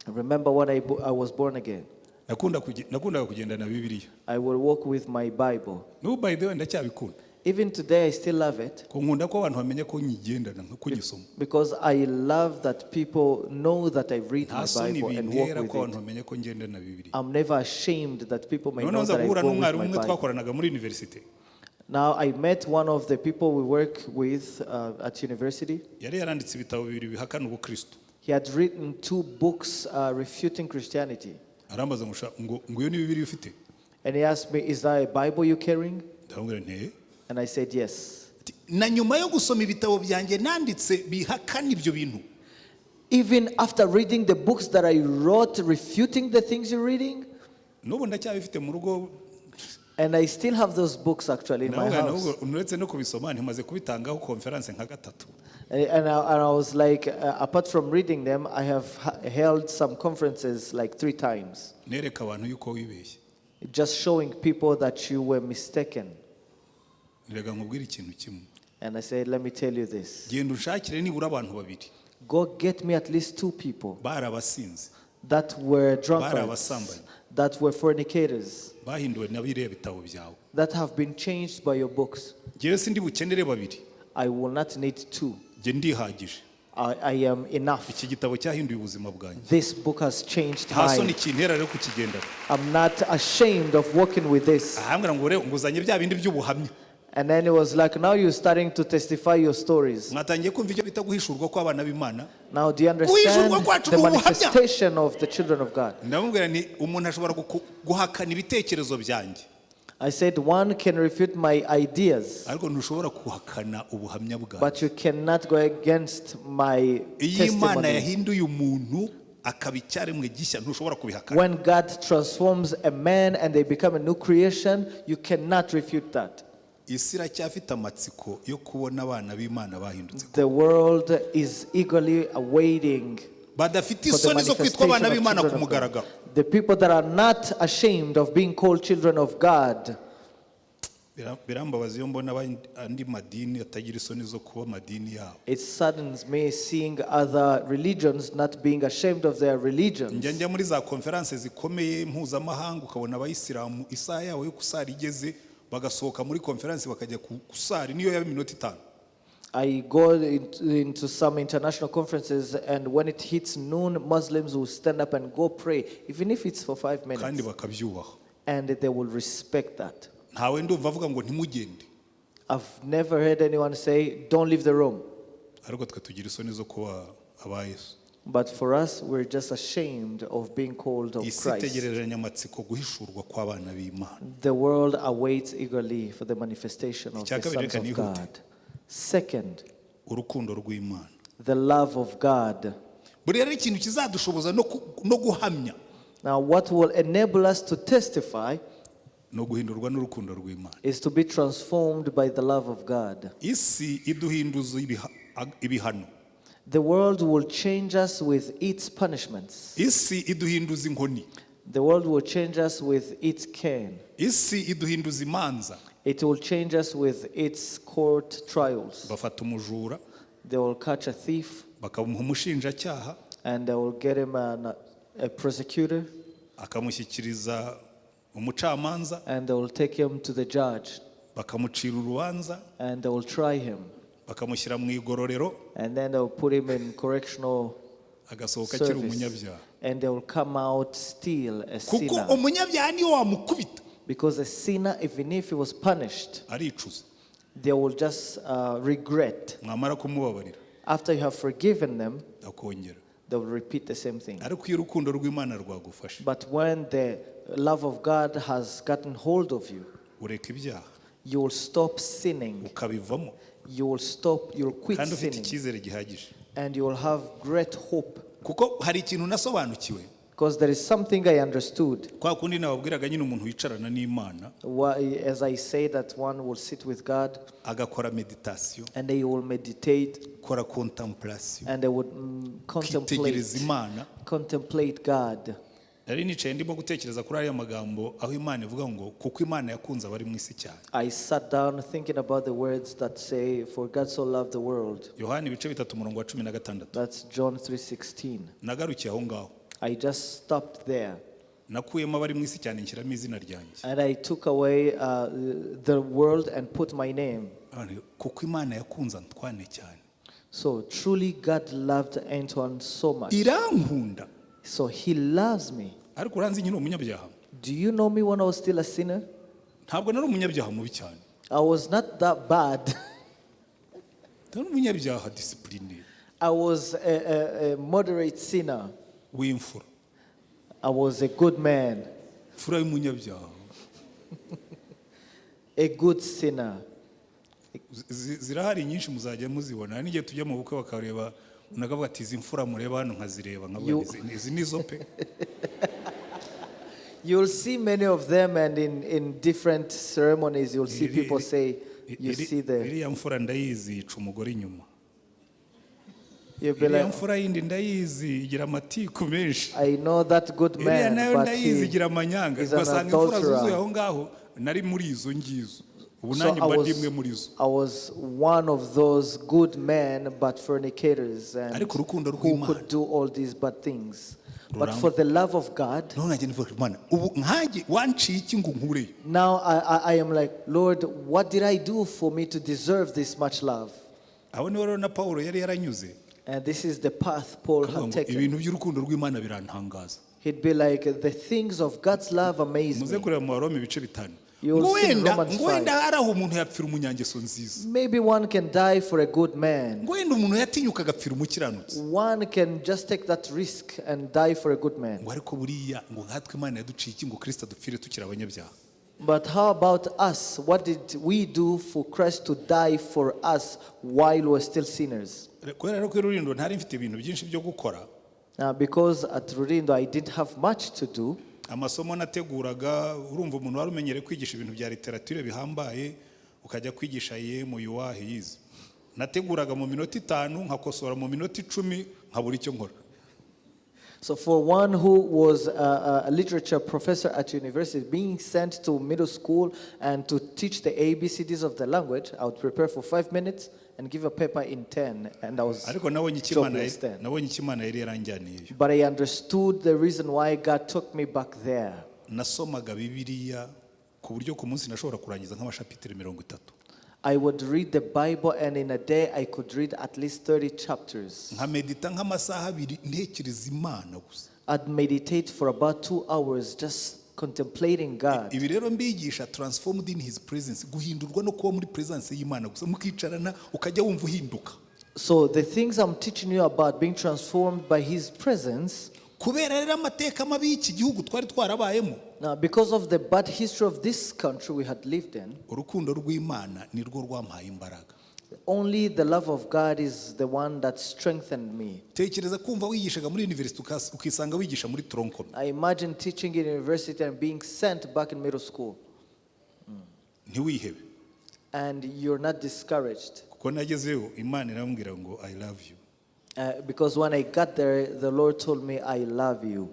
Remember when I was born again, nakundaga kugendana Bibiliya. I will walk with my Bible. N'ubu, by the way, ndacyabikunda. Even today, I still love it Ko nkunda ko abantu bamenya ko nyigendana, nko kunyisoma. Because I love that people know that I read Nta my soni Bible and walk bintera with ko abantu it. bamenya ko ngendana Bibiliya. I'm never ashamed that people may Noneho know nza that I guhura go with n'umwarimu my umwe Bible. twakoranaga muri université. Now, I met one of the people we work with at university. Yari yaranditse ibitabo bibiri bihakana ubukristo. He had written two books refuting Christianity. Arambaza ngo sha- ngo ngo iyo ni Bibiliya ufite? And he asked me, "Is that a Bible you're carrying?" Ndamubwira nti "Eh." And I said, "Yes." Ati, na nyuma yo gusoma ibitabo byanjye nanditse bihakana ibyo bintu, Even after reading the books that I wrote refuting the things you're reading, n'ubu ndacyabifite mu rugo. And I still have those books actually in my Nawe house. N'ubwo uretse no kubisoma ntimaze kubitangaho conférence nka gatatu. And I was like, apart from reading them, I have held some conferences like three times, Nereka abantu yuko wibeshye. Just showing people that you were mistaken. Reka nkubwire ikintu kimwe. And I said, "Let me tell you this. Genda unshakire nibura abantu babiri Go get me at least two people bari abasinzi, that were drunkards, abasambanyi, that were fornicators, bahinduwe na biriya bitabo byawe. That have been changed by your books." Ngewe sindi bukenere babiri. I will not need two. Njye ndihagije. I am enough. Iki gitabo cyahinduye ubuzima bwanjye. This book has changed Nta soni mine. kintera rero kukigendana. I'm not ashamed of working with this. Ahambwira ngo rero nguzanye bya bindi by'ubuhamya. And then it was like, "Now you're starting to testify your stories." Mwatangiye kumva icyo bita guhishurwa kw'abana b'Imana? Now, do you understand Guhishurwa kwacu the ni ubuhamya. manifestation of the children of God? Ndamubwira nti umuntu ashobora guhakana ibitekerezo byanjye, I said, "One can refute my ideas, ariko ntushobora guhakana ubuhamya bwanjye. but you cannot go against my Iyo Imana testimony." yahinduye umuntu akaba icyaremwe gishya, ntushobora kubihakana. When God transforms a man and they become a new creation, you cannot refute that. Isi iracyafite amatsiko yo kubona abana b'Imana bahindutse, The world is eagerly awaiting badafite for the isoni zo kwitwa manifestation abana of b'Imana children ku of mugaragaro. God. The people that are not ashamed of being called children of God. Birambabaza iyo mbona andi madini atagira isoni zo kuba amadini yabo. It saddens me seeing other religions not being ashamed of their religions. Njya muri za conférence zikomeye mpuzamahanga, ukabona abayisilamu isaha yabo yo gusara igeze bagasohoka muri conférence bakajya gusara niyo yaba iminota 5. I go into some international conferences, and when it hits noon, Muslims will stand up and go pray, even if it's for 5 Kandi minutes, bakabyubaha. And they will respect that. Ntawe ndumva avuga ngo ntimugende. I've never heard anyone say, "Don't leave the room." Ariko twe tugira isoni zo kuba aba Yesu. But for us, we're just ashamed of being called of Isi Christ. itegereranya amatsiko guhishurwa kw'abana b'Imana. The world awaits eagerly for the manifestation of Icya the kabiri, sons reka of nihute. God. Second, Urukundo rw'Imana. The love of God. Buriya rero ikintu kizadushoboza no guhamya Now, what will enable us to testify no guhindurwa n'urukundo rw'Imana. Is to be transformed by the love of God. Isi iduhinduza ibihano. The world will change us with its punishments. Isi iduhinduza inkoni. The world will change us with its cane. Isi iduhinduza imanza. It will change us with its court trials. Bafata umujura, They will catch a thief bakamuha umushinjacyaha, and they will get him a prosecutor akamushyikiriza umucamanza, and they will take him to the judge bakamucira urubanza, and they will try him bakamushyira mu igororero, and then they will put him in correctional agasohoka akiri service umunyabyaha. And they will come out still a Kuko sinner. umunyabyaha niyo wamukubita, Because a sinner, even if he was punished, aricuza. They will just regret. Mwamara kumubabarira, After you have forgiven them, akongera. They will repeat the same thing. Ariko iyo urukundo rw'Imana rwagufashe, But when the love of God has gotten hold of you, ureka ibyaha, you will stop sinning. Ukabivamo, You will stop, you'll quit kandi ufite sinning. Icyizere gihagije. And you will have great hope. Kuko hari ikintu nasobanukiwe. Because there is something I understood. Kwa kundi nababwiraga nyine umuntu wicarana n'Imana, As I say that one will sit with God agakora méditation, and they will meditate akora contemplation, and they would contemplate, kwitegereza Imana. Contemplate God. Nari nicaye ndimo gutekereza kuri ariya magambo aho Imana ivuga ngo kuko Imana yakunze abari mu isi cyane. I sat down thinking about the words that say, "For God so loved the world." Yohani ibice bitatu umurongo wa 16. That's John 3:16. Nagarukiye aho ngaho. I just stopped there. Nakuyemo abari mu isi cyane, nshyiramo izina ryanjye. And I took away the world and put my name. None, kuko Imana yakunze Antoine cyane. So truly, God loved Antoine so much. Irankunda. So he loves me. Ariko uranzi nyine umunyabyaha. Do you know me when I was still a sinner? Ntabwo nari umunyabyaha mubi cyane. I was not that bad. Nari umunyabyaha discipline. I was a moderate sinner. W'imfura. I was a good man, Imfura y'umunyabyaha. A good sinner. Zirahari nyinshi, muzajya muzibona. Hari n'igihe tujya mu bukwe bakareba umuntu akavuga ati: "Izi mfura mureba hano," nkazireba nkavuga "Izi ni zo pe." You'll see many of them, and in different ceremonies, you'll see people say, you see the, Iriya mfura ndayizi, yica umugore inyuma. You'll be Iriya like, mfura yindi ndayizi, igira amatiku menshi. "I know that good Iriya man, nayo but ndayizi, he igira amanyanga. is an Ugasanga imfura zuzuye adulterer." aho ngaho. Nari muri izo ngizo, ubu So nanjye I mba ndi was, imwe muri zo. I was one of those good men, but fornicators, and Ariko urukundo who rw'Imana. Could do all these bad things. But Rurangwa. for the love of God, None nanjye ndivuga: "Mana, ubu nkanjye wanciye iki ngo nkureyo?" now I am like, "Lord, what did I do for me to deserve this much love?" Aho niho rero na Pawulo yari yaranyuze. And this is the path Paul Akavuga had ngo taken. ibintu by'urukundo rw'Imana birantangaza. He'd be like, "The things of God's love amaze Muze me." kureba mu Baroma ibice 5. You'll Ngo see in wenda Romans ngo wenda 5. hari aho umuntu yapfira umunyangeso nziza. Maybe one can die for a good man. Ngo wenda umuntu yatinyuka agapfira umukiranutsi. One can just take that risk and die for a good man. Ngo ariko buriya ngo nkatwe Imana yaduciye iki ngo Kirisito adupfire tukiri abanyabyaha? But how about us? What did we do for Christ to die for us while we're still sinners? Kubera rero ko i Rurindo ntari mfite ibintu byinshi byo gukora, Now, because at Rurindo I didn't have much to do, amasomo nateguraga, urumva umuntu wari umenyereye kwigisha ibintu bya literature bihambaye ukajya kwigisha ye mu yuwahe yize, nateguraga mu minota 5, nkakosora mu minota 10, nkabura icyo nkora. So for one who was a literature professor at university, being sent to middle school and to teach the ABCDs of the language, I would prepare for 5 minutes and give a paper in 10, and I was Ariko nabonye icyo Imana jobless then. Nabonye icyo Imana yari yaranjyaniyeyo. But I understood the reason why God took me back there. Nasomaga Bibiliya ku buryo ku munsi nashobora kurangiza nk'amashapitire 30. I would read the Bible, and in a day I could read at least 30 chapters. Nkamedita nk'amasaha 2 ntekereza Imana gusa. I'd meditate for about 2 hours just contemplating God. Ibi rero mbigisha transformed in his presence, guhindurwa no kuba muri presence y'Imana gusa, mukicarana ukajya wumva uhinduka. So the things I'm teaching you about being transformed by His presence, Kubera rero amateka mabi y'iki gihugu twari twarabayemo, now because of the bad history of this country we had lived in, urukundo rw'Imana nirwo rwampaye imbaraga. Only the love of God is the one that strengthened me. Tekereza kumva wigishaga muri university ukisanga wigisha muri tronc commun. I imagine teaching in university and being sent back in middle school, Ntiwihebe. And you're not discouraged. Kuko nagezeyo Imana irambwira ngo: "I love you." Because when I got there, the Lord told me, "I love you."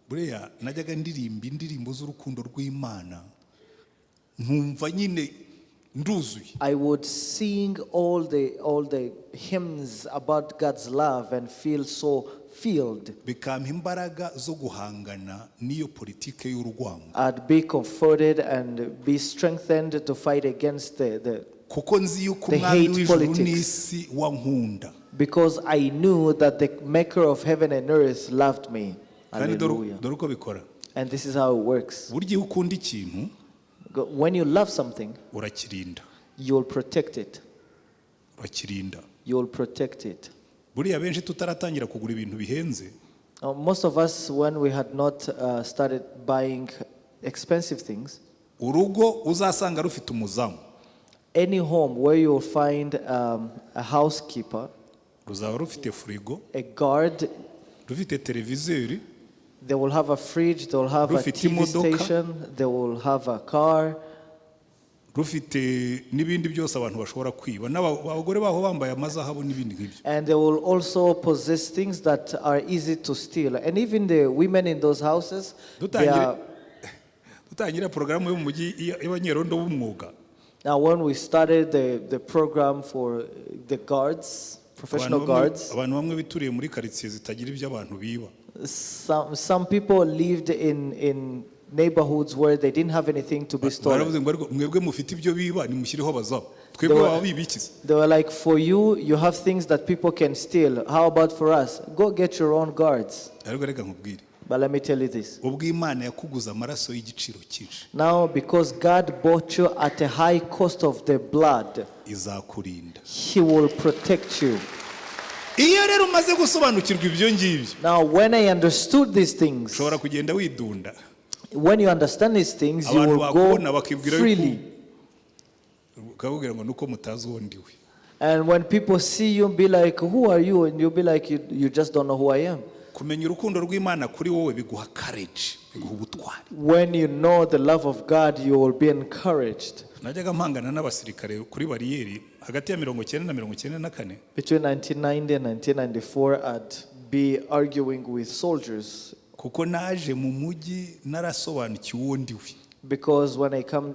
Buriya najyaga ndirimba indirimbo z'urukundo rw'Imana nkumva nyine nduzuye. I would sing all the hymns about God's love and feel so filled. Bikampa imbaraga zo guhangana n'iyo politike y'urwango. I'd be comforted and be strengthened to fight against the Kuko nzi yuko the umwami hate w'ijuru politics. N'isi wankunda. Because I knew that the maker of heaven and earth loved me. Kandi dore Hallelujah. Dore uko bikora. And this is how it works. Burya iyo ukunda ikintu, When you love something, urakirinda. You'll protect it. Urakirinda. You'll protect it. Buriya benshi tutaratangira kugura ibintu bihenze, Now, most of us, when we had not started buying expensive things, urugo uzasanga rufite umuzamu, any home where you'll find a housekeeper, ruzaba rufite furigo, a guard, rufite televiziyo, they will have a fridge, they will have a rufite TV imodoka, station, they will have a car, rufite n'ibindi byose abantu bashobora kwiba, n'abagore baho bambaye amazahabu n'ibindi nk'ibyo. And they will also possess things that are easy to steal. And even the women in those houses, they Dutangire are, dutangira porogaramu yo mu mujyi y'abanyerondo b'umwuga, Now when we started the program for the guards, professional abantu bamwe- guards, abantu bamwe bituriye muri karitsiye zitagira ibyo abantu biba. Some people lived in neighborhoods where they didn't have anything to be stolen. Baravuze ngo ariko mwebwe mufite ibyo biba, nimushyireho abazamu, twebwe They were- baba bibikiza. They were like, "For you, you have things that people can steal. How about for us? Go get your own guards." Ariko reka nkubwire. But let me tell you this. Ubwo Imana yakuguze amaraso y'igiciro cyinshi, Now, because God bought you at a high cost of the blood, izakurinda. He will protect you. Iyo rero umaze gusobanukirwa ibyo ngibyo, Now, when I understood these things, ushobora kugenda widunda. When you understand these things, you Abantu will bakubona go bakibwira yuko freely. ukababwira ngo nuko mutazi uwo ndiwe. And when people see you, be like, "Who are you?" And you'll be like, You just don't know who I am." Kumenya urukundo rw'Imana kuri wowe biguha courage, biguha ubutwari. When you know the love of God, you will be encouraged. Najyaga mpangana n'abasirikare kuri bariyeri hagati ya 90 na 94. Between 1990 and 1994, I'd be arguing with soldiers Kuko naje mu mujyi narasobanukiwe uwo ndiwe. Because when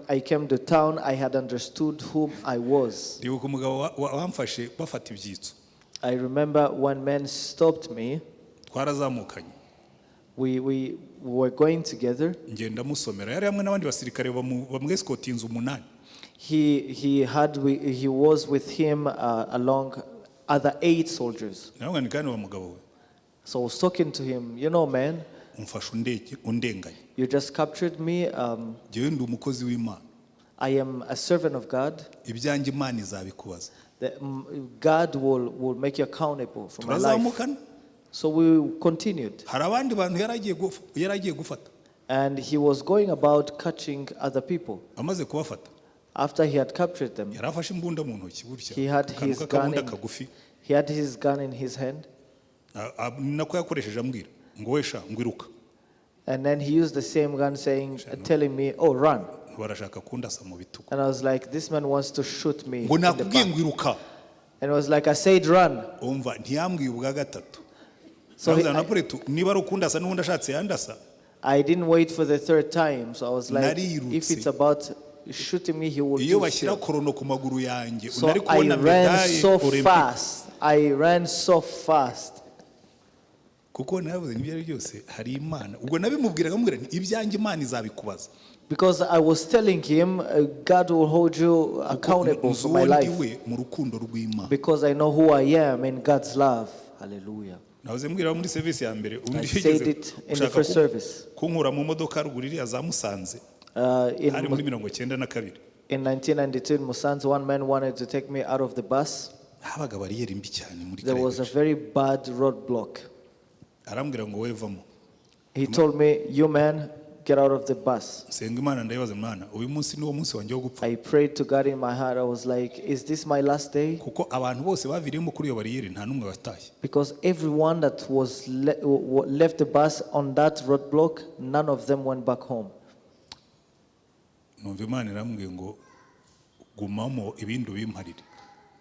I came to town, I had understood whom I was. Ndibuka umugabo wamfashe bafata ibyitso. I remember one man stopped me. Twarazamukanye. We were going together. Ngenda musomera, yari hamwe n'abandi basirikare bamwesikotinze umunani. He was with him along other eight soldiers. Nawe ni kandi wa mugabo we, So I was talking to him, "Man, umfashe undenganye. you just captured me. Njyewe ndi umukozi w'Imana. I am a servant of God. Ibyanjye Imana izabikubaza." God will make you accountable for my life." Turazamukana. So we continued. Hari abandi bantu yari agiye gufata. And he was going about catching other people. Amaze kubafata, After he had captured them, yari afashe imbunda mu ntoki gutya, he had akantu his gun k'akabunda in, kagufi. he had his gun in his hand. Ni nako yakoresheje ambwira ngo wesha ngo iruka. And then he used the same gun saying, telling me, "Oh, run." Barashaka kundasa mu bitugu. And I was like, "This man wants to shoot me Ngo in the nakubwiye back." ngo iruka. And it was like, "I said run." Umva, ntiyambwiye ubwa gatatu. So Navuze na Poletu, niba ari ukundasa n'ubundi ashatse yandasa. I didn't wait for the third time. So I was like, Narirutse. "If it's about shooting me, he will Iyo do bashyira still." chrono ku maguru yanjye, So nari I kubona ran médaille so olympique. fast. I ran so fast. Kuko naravuze n'ibyo ari byose hari Imana. Ubwo nabimubwiraga mubwira nti ibyanjye Imana izabikubaza. Because I was telling him, "God will hold you Kuko accountable nzi for my uwo life." ndiwe mu rukundo rw'Imana. Because I know who I am in God's love. Hallelujah. Nahoze mbwira muri service ya mbere undi I said yigeze it in the gushaka first service. kunkura mu modoka ruguru iriya za Musanze, hari muri 92. In 1992 in Musanze, one man wanted to take me out of the bus. Habaga bariyeri mbi cyane muri There kariya was a gace. very bad roadblock. Arambwira ngo wevamo. He told me, "You man, get out of the bus." Nsenga Imana, ndayibaza, Imana, uyu munsi niwo munsi wanjye wo gupfa? I prayed to God in my heart. I was like, "Is this my last day?" Kuko abantu bose baviriyemo kuri iyo bariyeri nta n'umwe watashye. Because everyone that was left the bus on that roadblock, none of them went back home. Numva Imana irambwiye ngo gumamo, ibindi ubimparire.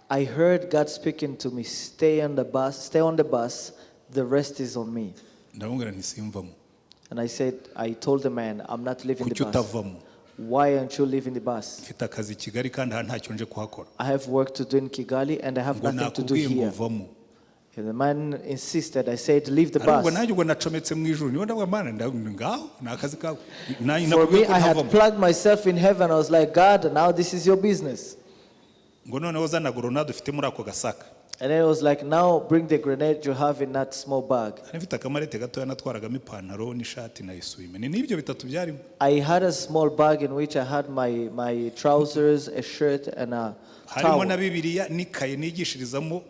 I heard God speaking to me, "Stay on the bus, stay on the bus, the rest is on me." Ndamubwira nti simvamo. And I told the man, "I'm not leaving Kuki the bus." utavamo? "Why aren't you leaving the bus?" Mfite akazi i Kigali kandi aha ntacyo nje kuhakora. "I have work to do in Kigali and I have Ngo nothing to do nakubwiye ngo here." vamo. And the man insisted. I said, "Leave the Ariko ubwo bus." nanjye ubwo nacometse mu ijuru niba ndavuga Mana ngaho ni akazi kawe. Nanjye For nakubwiye me, ko I had ntavamo. plugged myself in heaven. I was like, "God, now this is your business." Ngo noneho zana grenade ufite muri ako gasaka. And then it was like, "Now bring the grenade you have in that small bag." Nari mfite akamarete gatoya natwaragamo ipantaro n'ishati na essuie-main, ni n'ibyo bitatu byarimo. I had a small bag in which I had my trousers, a shirt, and a Harimo na towel. Bibiliya n'ikaye nigishirizamo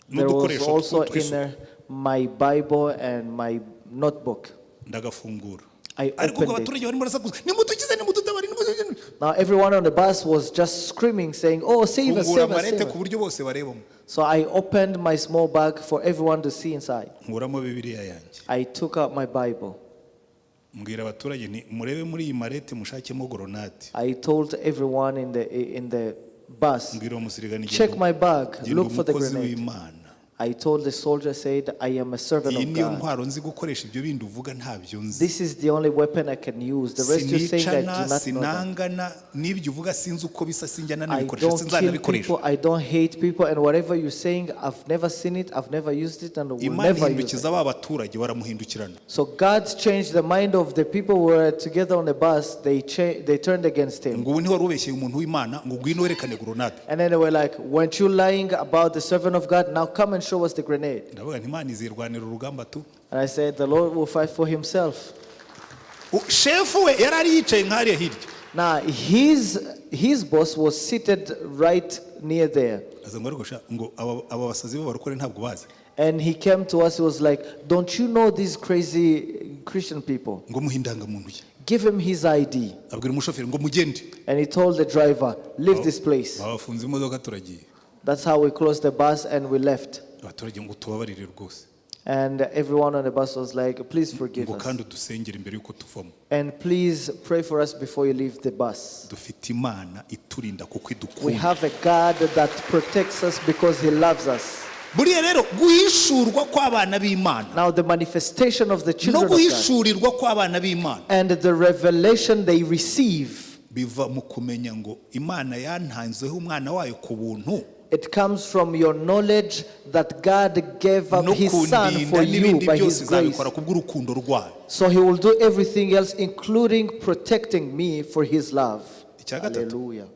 There was n'udukoresho also in tw'isuku. there my Bible and my notebook. Ndagafungura. I Ariko ubwo opened it. abaturage barimo barasakuza nimudukize, nimudutabare, nimudukize. Now everyone on the bus was just screaming, saying, "Oh, save us, Fungura save us, amarete save ku us." buryo bose barebamo. So I opened my small bag for everyone to see inside. Nkuramo Bibiliya yanjye. I took out my Bible. Mbwira abaturage nti murebe muri iyi marete mushakemo grenade. I told everyone in the bus, Mbwira uwo musirikare nti "Check my bag, genda look for the umukozi grenade." w'Imana. I told the soldier, said, "I am a servant Iyi of niyo God. ntwaro nzi gukoresha, ibyo bindi uvuga ntabyo nzi. This is the only weapon I can use. The rest you're saying, I do Sinicana, not know that. sinangana n'ibyo uvuga, sinzi uko bisa, sinjya I nanabikoresha, don't kill sinzanabikoresha." people, I don't hate people, and whatever you're saying, I've never seen it, I've never used it, and will Imana never use it." ihindukiza ba baturage, baramuhindukirana. So God changed the mind of the people who were together on the bus. They turned against him. Ngo ubu ntiwari ubeshyeye umuntu w'Imana, ngo ngwino werekane grenade. And then they were like, "Weren't you lying about the servant of God? Now come and show us the grenade." Ndavuga nti Imana izirwanira urugamba tu. And I said, "The Lord will fight for himself." Shefu we yari ari yicaye nk'hariya hirya. Now, his boss was seated right near there. Aza ngo ariko sha, ngo aba basazi b'abarokore ntabwo bazi. And he came to us, he was like, "Don't you know these crazy Christian people? Ngo muhe indangamuntu ye. Give him his ID." Abwira umushoferi ngo mugende. And he told the driver, "Leave this place." Babafunze imodoka, turagiye. That's how we closed the bus and we left. Abaturage ngo tubabarire rwose. And everyone on the bus was like, "Please forgive Ngo us. kandi udusengere imbere y'uko tuvamo. And please pray for us before you leave the bus. Dufite Imana iturinda kuko We idukunda. have a God that protects us because he loves us." Buriya rero guhishurwa kw'abana b'Imana Now, the manifestation of the no children of God guhishurirwa kw'abana b'Imana and the revelation they receive, biva mu kumenya ngo Imana yantanzeho umwana wayo ku buntu it comes from your knowledge that God gave up no his son kundinda for you n'ibindi by byose his grace. izabikora kubw'urukundo rwayo. So he will do everything else, including protecting me for his love. Icya gatatu. Hallelujah.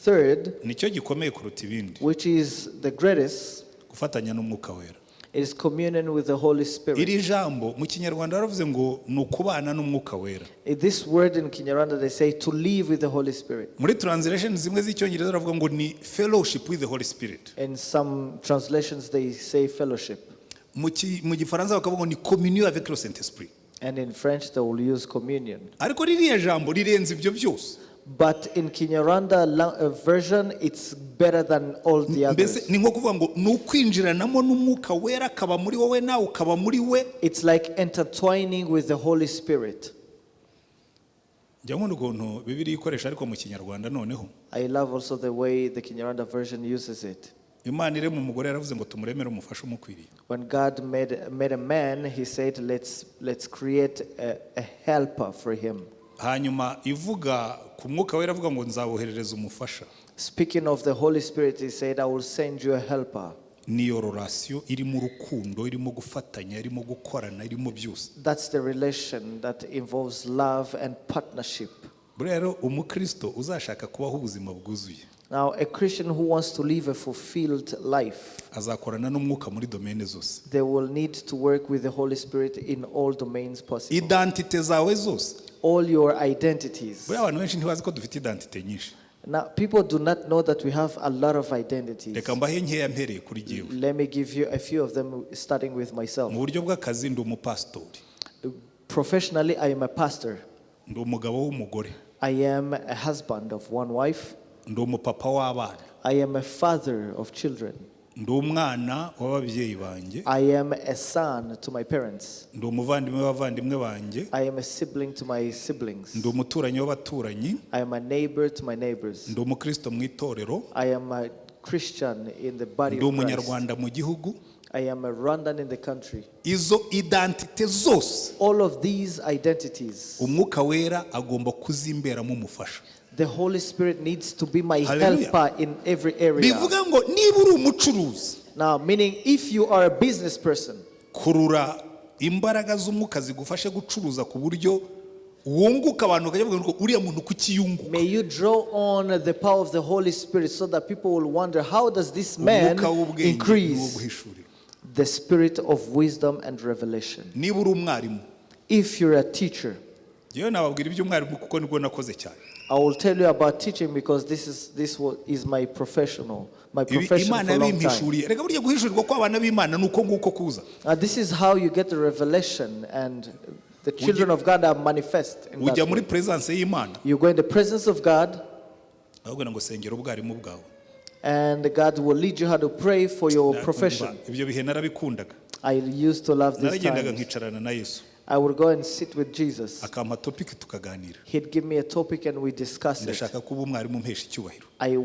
Third, Nicyo gikomeye kuruta ibindi, which is the greatest, gufatanya n'Umwuka Wera. is communion with the Holy Spirit. Iri jambo mu Kinyarwanda baravuze ngo ni ukubana n'Umwuka Wera. This word in Kinyarwanda, they say to live with the Holy Spirit. Muri translation zimwe z'Icyongereza baravuga ngo ni fellowship with the Holy Spirit. In some translations, they say fellowship. Mu Gifaransa bakavuga ngo ni communion avec le Saint Esprit. And in French, they will use communion. Ariko ririya jambo rirenze ibyo byose. But in Kinyarwanda version, it's better than all the Mbese others. ni nko kuvuga ngo ni ukwinjiranamo n'Umwuka Wera, akaba muri wowe, nawe ukaba muri we. It's like intertwining with the Holy Spirit. Njya nkunda ukuntu Bibiliya ikoresha, ariko mu Kinyarwanda noneho. I love also the way the Kinyarwanda version uses it. Imana irema umugore yaravuze ngo tumuremere umufasha umukwiriye. When God made a man, he said, Let's create a helper for him." Hanyuma ivuga ku Mwuka Wera avuga ngo nzaboherereza umufasha. Speaking of the Holy Spirit, he said, "I will send you a helper." Niyo relation irimo urukundo, irimo gufatanya, irimo gukorana, irimo byose. That's the relation that involves love and partnership. Buriya rero umukristo uzashaka kubaho ubuzima bwuzuye Now, a Christian who wants to live a fulfilled life, azakorana n'Umwuka muri domaine zose. they will need to work with the Holy Spirit in all domains possible. Identité zawe zose. All your identities. Buriya abantu benshi ntibazi ko dufite identité nyinshi. Now, people do not know that we have a lot of identities. Reka mbahe nkeya mpereye kuri jyewe. Let me give you a few of them, starting with myself. Mu buryo bw'akazi ndi umupasitori. Professionally, I am a pastor. Ndi umugabo w'umugore. I am a husband of one wife. Ndi umupapa w'abana. I am a father of children. Ndi umwana w'ababyeyi banjye. I am a son to my parents. Ndi umuvandimwe w'abavandimwe banjye. I am a sibling to my siblings. Ndi umuturanyi w'abaturanyi. I am a neighbor to my neighbors. Ndi umukristo mu itorero. I am a Christian in the body Ndi of Christ. umunyarwanda mu gihugu. I am a Rwandan in the country. Izo identité zose, All of these identities, Umwuka Wera agomba kuzimberamo umufasha. the Holy Spirit needs to be my Hallelujah. helper in every area. Bivuga ngo niba uri umucuruzi, Now, meaning if you are a business person, kurura imbaraga z'Umwuka zigufashe gucuruza ku buryo wunguka, abantu bakajya bavuga ngo uriya muntu kuki yunguka. may you draw on the power of the Holy Spirit so that people will wonder, "How does this man Umwuka w'ubwenge n'uwo increase?" guhishurira. The spirit of wisdom and revelation. Niba uri umwarimu, If you're a teacher, yewe nababwira iby'umwarimu kuko nibwo nakoze cyane. I will tell you about teaching because this is my Ibi profession Imana for a long time. yabimpishuriye. Reka burya guhishurirwa kw'abana b'Imana ni uko nguko kuza. Now, this is how you get the revelation, and the children of God are manifest in that Ujya muri way. presence y'Imana, You go in the presence of God, ahubwo ngo sengera ubwarimu bwawe. and God will lead you how to pray for your profession. Ibyo bihe narabikundaga. I used to love this Naragendaga time. nkicarana na Yesu. I would go and sit with Jesus. Akampa topic tukaganira. He'd give me a topic and we discuss it. Ndashaka kuba umwarimu umpesha icyubahiro. I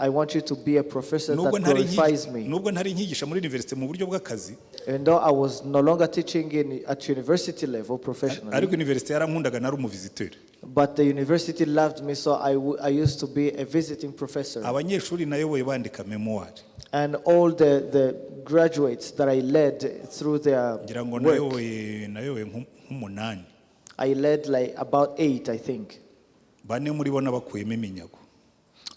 want you to be a professor Nubwo that ntari glorifies me. Nubwo ntari nkigisha muri université mu buryo bw'akazi, Even though I was no longer teaching at university level professionally, ariko université yarankundaga, nari umuvisiteur. But the university loved me, so I used to be a visiting professor. Abanyeshuri nayoboye bandika mémoire, And all the graduates that I led through their ngira ngo work, nayoboye nk'umunani. I led like about eight, I think. Bane muri bo nabakuyemo iminyago.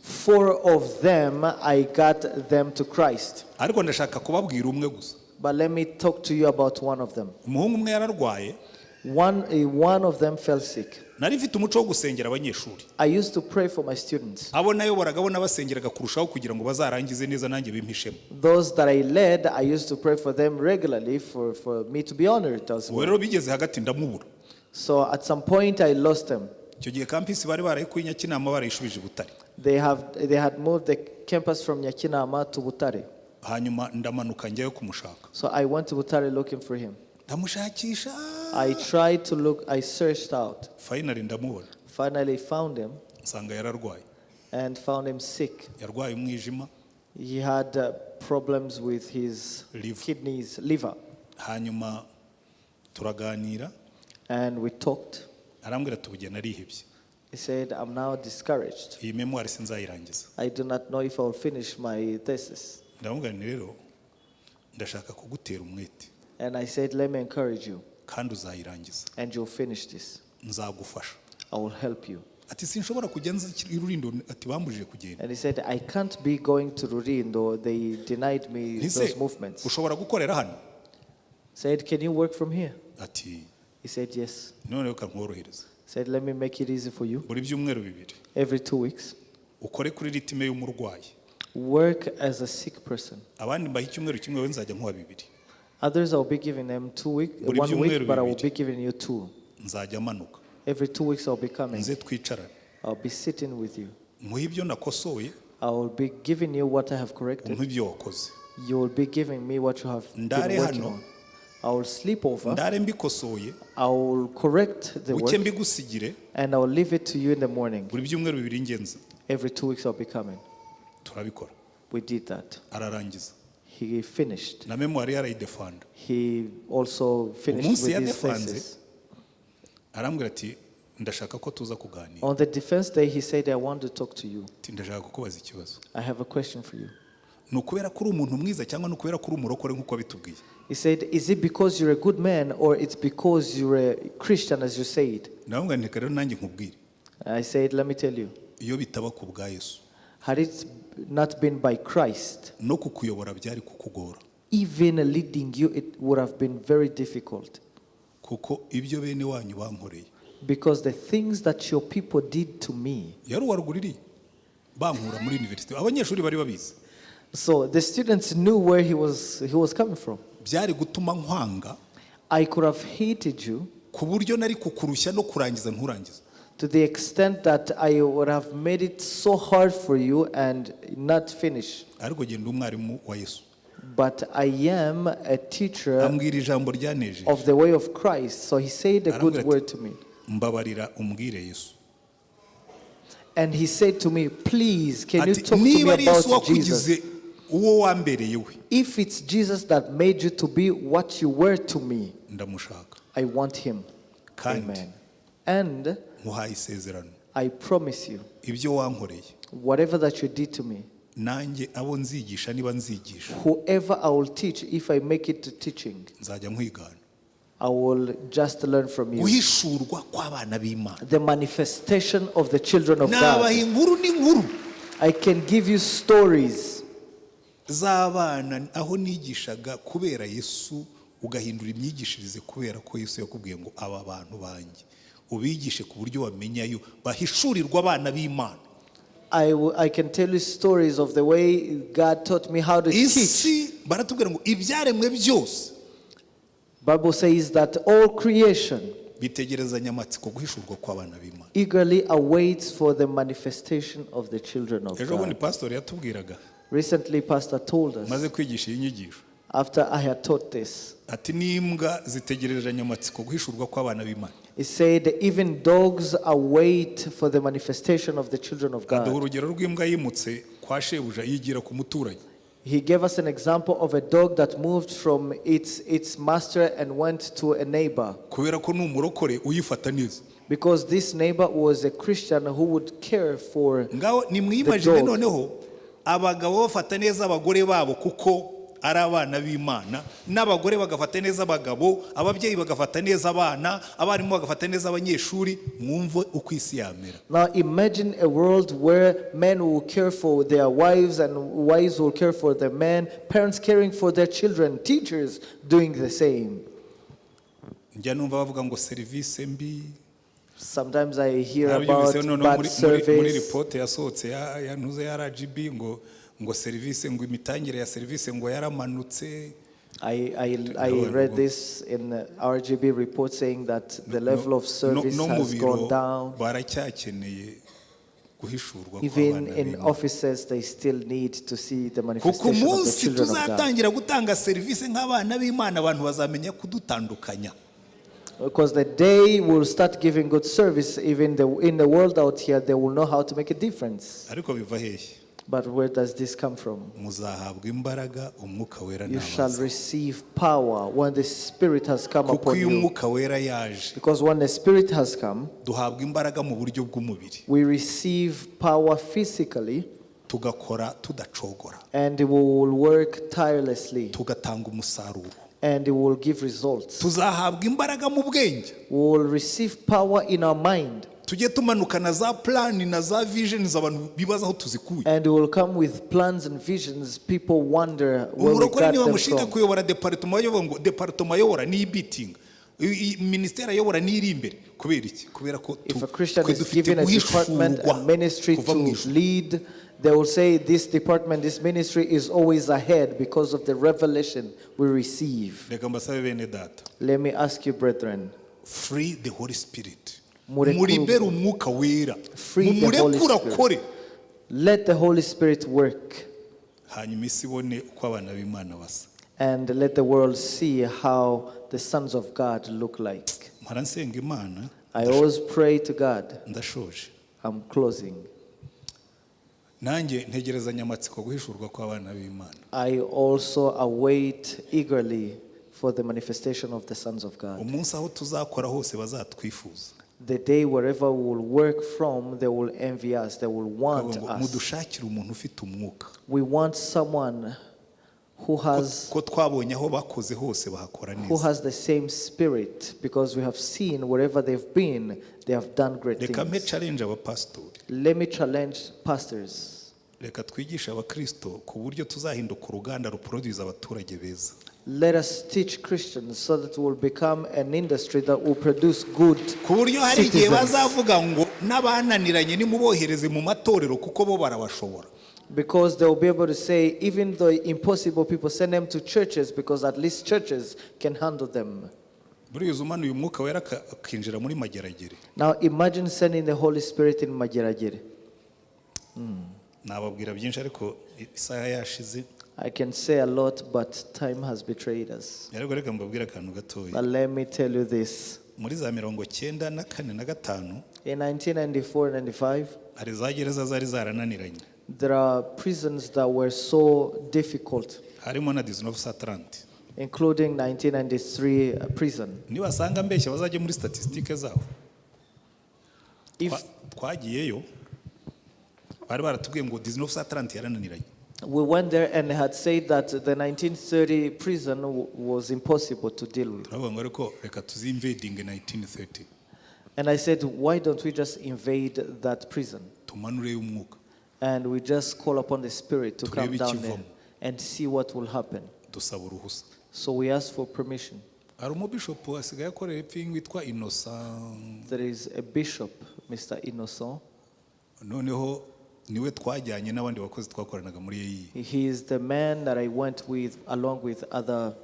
Four of them, I got them to Christ. Ariko ndashaka kubabwira umwe gusa. But let me talk to you about one of them. Umuhungu umwe yararwaye. One of them fell sick. Nari mfite umuco wo gusengera abanyeshuri. I used to pray for my students. Abo nayoboraga bo nabasengeraga kurushaho kugira ngo bazarangize neza nanjye bimpishemo. Those that I led, I used to pray for them regularly for me to be honored as Ubu well. rero bigeze hagati ndamubura. So at some point, I lost him. Icyo gihe campus bari barayikuye Nyakinama barayishubije i Butare. They had moved the campus from Nyakinama to Butare. Hanyuma ndamanuka njyayo kumushaka. So I went to Butare looking for him. Ndamushakisha. I tried to look, I searched out. Finally ndamubona. Finally found him Nsanga yararwaye. And found him sick. Yarwaye umwijima. He had problems with his Liver. Kidneys, liver. Hanyuma turaganira. And we talked. Arambwira ati ubugeni arihebye. He said, "I'm now discouraged. Iyi mémoire sinzayirangiza. I do not know if I will finish my thesis." Ndamubwira nti rero ndashaka kugutera umwete. And I said, "Let me encourage you, Kandi uzayirangiza. And you'll finish this. Nzagufasha. I will help you." Ati sinshobora kujya nza i Rurindo, ati bambujije kugenda. And he said, "I can't be going to Rurindo. They denied me Ntise those movements." ushobora gukorera hano? Said, "Can you work from here?" Ati He said, "Yes." none reka nkorohereza. Said, "Let me make it easy for you. Buri byumweru 2 Every 2 weeks, ukore kuri rythme y'umurwayi. Work as a sick person. Abandi mbaha icyumweru kimwe, we nzajya nkuha 2. Others, I'll be giving them 2 week, Buri one week, byumweru but I will bibiri. Be giving you two. Nzajya manuka. Every 2 weeks, I'll be coming. Nze twicarane. I'll be sitting with you. Nkuhe ibyo nakosoye, I will be giving you what I have corrected. umpe ibyo wakoze. You will be giving me what you have been Ndare working hano. on. I will sleep over. Ndare mbikosoye. I will correct the Buke work, mbigusigire. And I will leave it to you in the morning. Buri byumweru 2 ingenzi. Every 2 weeks, I'll be coming." Turabikora. We did that. Ararangiza. He finished. Na mémoire yarayidefanda. He also finished Umunsi with his yadefanze, thesis. arambwira ati ndashaka ko tuza kuganira. On the defense day, he said, "I want to talk to you. Ati ndashaka kukubaza ikibazo. I have a question for you." Ni ukubera ko uri umuntu mwiza cyangwa ni ukubera ko uri umurokore nk'uko wabitubwiye? He said, "Is it because you're a good man or it's because you're a Christian, as you said?" Ndamubwira nti reka rero nanjye nkubwire. I said, "Let me tell you, Iyo bitaba ku bwa Yesu, had it not been by Christ, no kukuyobora byari kukugora. Even leading you, it would have been very difficult." Kuko ibyo bene wanyu bankoreye, Because the things that your people did to me. Yari uwa ruguru iriya bankura muri université, abanyeshuri bari babizi. So the students knew where he was coming from. Byari gutuma nkwanga I could have hated you ku buryo nari kukurushya no kurangiza nturangize. To the extent that I would have made it so hard for you and not finish. Ariko genda umwarimu wa Yesu. But I am a teacher Ambwira ijambo ryanejeje. Of the way of Christ. So he said a good Arambwira ati, word to me. Mbabarira umbwire Yesu. And he said to me, "Please, can you Ati talk to me niba ari Yesu about Jesus? wakugize uwo wambereye we, If it's Jesus that made you to be what you were to me, ndamushaka. I want him." Kandi Amen. And nkuhaye isezerano, I promise you, ibyo wankoreye, whatever that you did to me, nanjye abo nzigisha niba nzigisha, whoever I will teach, if I make it to teaching, nzajya nkwigana. I will just learn from you." Guhishurwa kw'abana b'Imana. The manifestation of the children of Nabaha God. Inkuru n'inkuru I can give you stories z'abana aho nigishaga kubera Yesu, ugahindura imyigishirize kubera ko Yesu yakubwiye ngo aba bantu banjye ubigishe ku buryo bamenyayo bahishurirwa abana b'Imana. I can tell you stories of the way God taught me how to teach. Isi baratubwira ngo ibyaremwe byose Bible says that all creation bitegerezanya amatsiko guhishurwa kw'abana b'Imana. Eagerly awaits for the manifestation of the children of Ejo bundi God. pasitori yatubwiraga, Recently, Pastor told us maze kwigisha iyi nyigisho, After I had taught this, Ati n'imbwa zitegereranya amatsiko guhishurwa kw'abana b'Imana. He said, "Even dogs await for the manifestation of the children of Aduha God." urugero rw'imbwa yimutse kwa shebuja yigira ku muturanyi. He gave us an example of a dog that moved from its master and went to a neighbor. Kubera ko ni umurokore uyifata neza. Because this neighbor was a Christian who would care for Ngaho nimwimagine the dog. Noneho abagabo bafata neza abagore babo kuko ari abana b'Imana, n'abagore bagafata neza abagabo, ababyeyi bagafata neza abana, abarimu bagafata neza abanyeshuri, mwumve uko isi yamera. Now imagine a world where men will care for their wives and wives will care for their men, parents caring for their children, teachers doing the same. Njya numva bavuga ngo serivisi mbi. Sometimes I hear Narabyumvise about noneho bad muri service. ripoti yasohotse ya ntuze ya RGB ngo serivisi, ngo imitangire ya serivisi ngo yaramanutse. I read this in the RGB report saying that the level of service No mu has biro gone down. baracyakeneye guhishurwa Even kw'abana in b'Imana. Offices, they still need to see the Kuko manifestation of the umunsi children of God. tuzatangira gutanga serivisi nk'abana b'Imana, abantu bazamenya kudutandukanya. Because the day we'll start giving good service, even in the world out here, they will know how to make a difference. Ariko biva hehe? But where does this come from? Muzahabwa imbaraga Umwuka Wera You shall nabaza. Receive power when the Spirit has come Kuko upon iyo you. Umwuka Wera yaje, Because when the Spirit has come, duhabwa imbaraga mu buryo bw'umubiri, we receive power physically tugakora tudacogora, and we will work tirelessly tugatanga umusaruro. And we will give results. Tuzahabwa imbaraga mu bwenge, We will receive power in our mind tujye tumanuka na za plan na za visions abantu bibaza aho tuzikuye. And we will come with plans and visions. People wonder where we Umurokore got niba them mushinga from. kuyobora département, bayoboye ngo département ayobora niyo ibitinga, minisiteri ayobora niyo iri imbere. Kubera iki? Kubera ko If a Christian twe is dufite given a department guhishurwa and ministry kuva mu to ijuru. Lead, they will say this department, this ministry is always ahead because of the revelation we receive. Reka mbasabe bene data. Let me ask you, brethren, Free the Holy Spirit. Murekure Muribere Umwuka Wera. Free the Holy Mumurekure Spirit. akore. Let the Holy Spirit work Hanyuma isi ibone uko abana b'Imana basa. And let the world see how the sons of God look like. Mpora nsenga Imana. I always pray to God. Ndashoje. I'm closing. Nanjye ntegerezanya amatsiko guhishurwa kw'abana b'Imana. I also await eagerly for the manifestation of the sons of God. Umunsi aho tuzakora hose bazatwifuza. The day wherever we will work from, they will envy us, they will want Bavuga ngo us. mudushakire umuntu ufite umwuka. We want someone who has Ko twabonye aho bakoze hose bahakora who neza. has the same spirit, because we have seen wherever they've been, they have done great Reka mpe things. challenge abapasitori. Let me challenge pastors. Reka twigishe abakristo ku buryo tuzahinduka uruganda ruproduza abaturage beza. Let us teach Christians so that we will become an industry that will produce good Ku buryo hari igihe citizens. Bazavuga ngo n'abananiranye nimubohereze mu matorero kuko bo barabashobora. Because they will be able to say, even the impossible people, send them to churches because at least churches can handle them. Buriya umanuye Umwuka Wera akinjira muri Mageragere. Now imagine sending the Holy Spirit in Mageragere. Nababwira byinshi ariko isaha yashize. I can say a lot, but time has betrayed us. Ariko reka mbabwire akantu gatoya. But let me tell you this. Muri za 94 na 5, In 1994 95, hari za gereza zari zarananiranye, there are prisons that were so difficult, harimo na 1930. Including 1993 prison. Nibasanga mbeshya bazajye muri statistiques zabo. If Twagiyeyo bari baratubwiye ngo 1930 yarananiranye. We went there and had said that the 1930 prison was impossible to deal with. Turavuga ngo ariko reka tuzinvadinge 1930. And I said, "Why don't we just invade that prison?" Tumanureyo umwuka. And we just call upon the Spirit to come Turebe down there ikivamo. And see what will happen. Dusaba uruhusa. So we asked for permission. Hari umubishopu asigaye akorera epfo witwa Innocent. There is a bishop, Mr. Innocent. Noneho niwe twajyanye n'abandi bakozi twakoranaga muri EI. He is the man that I went with along with other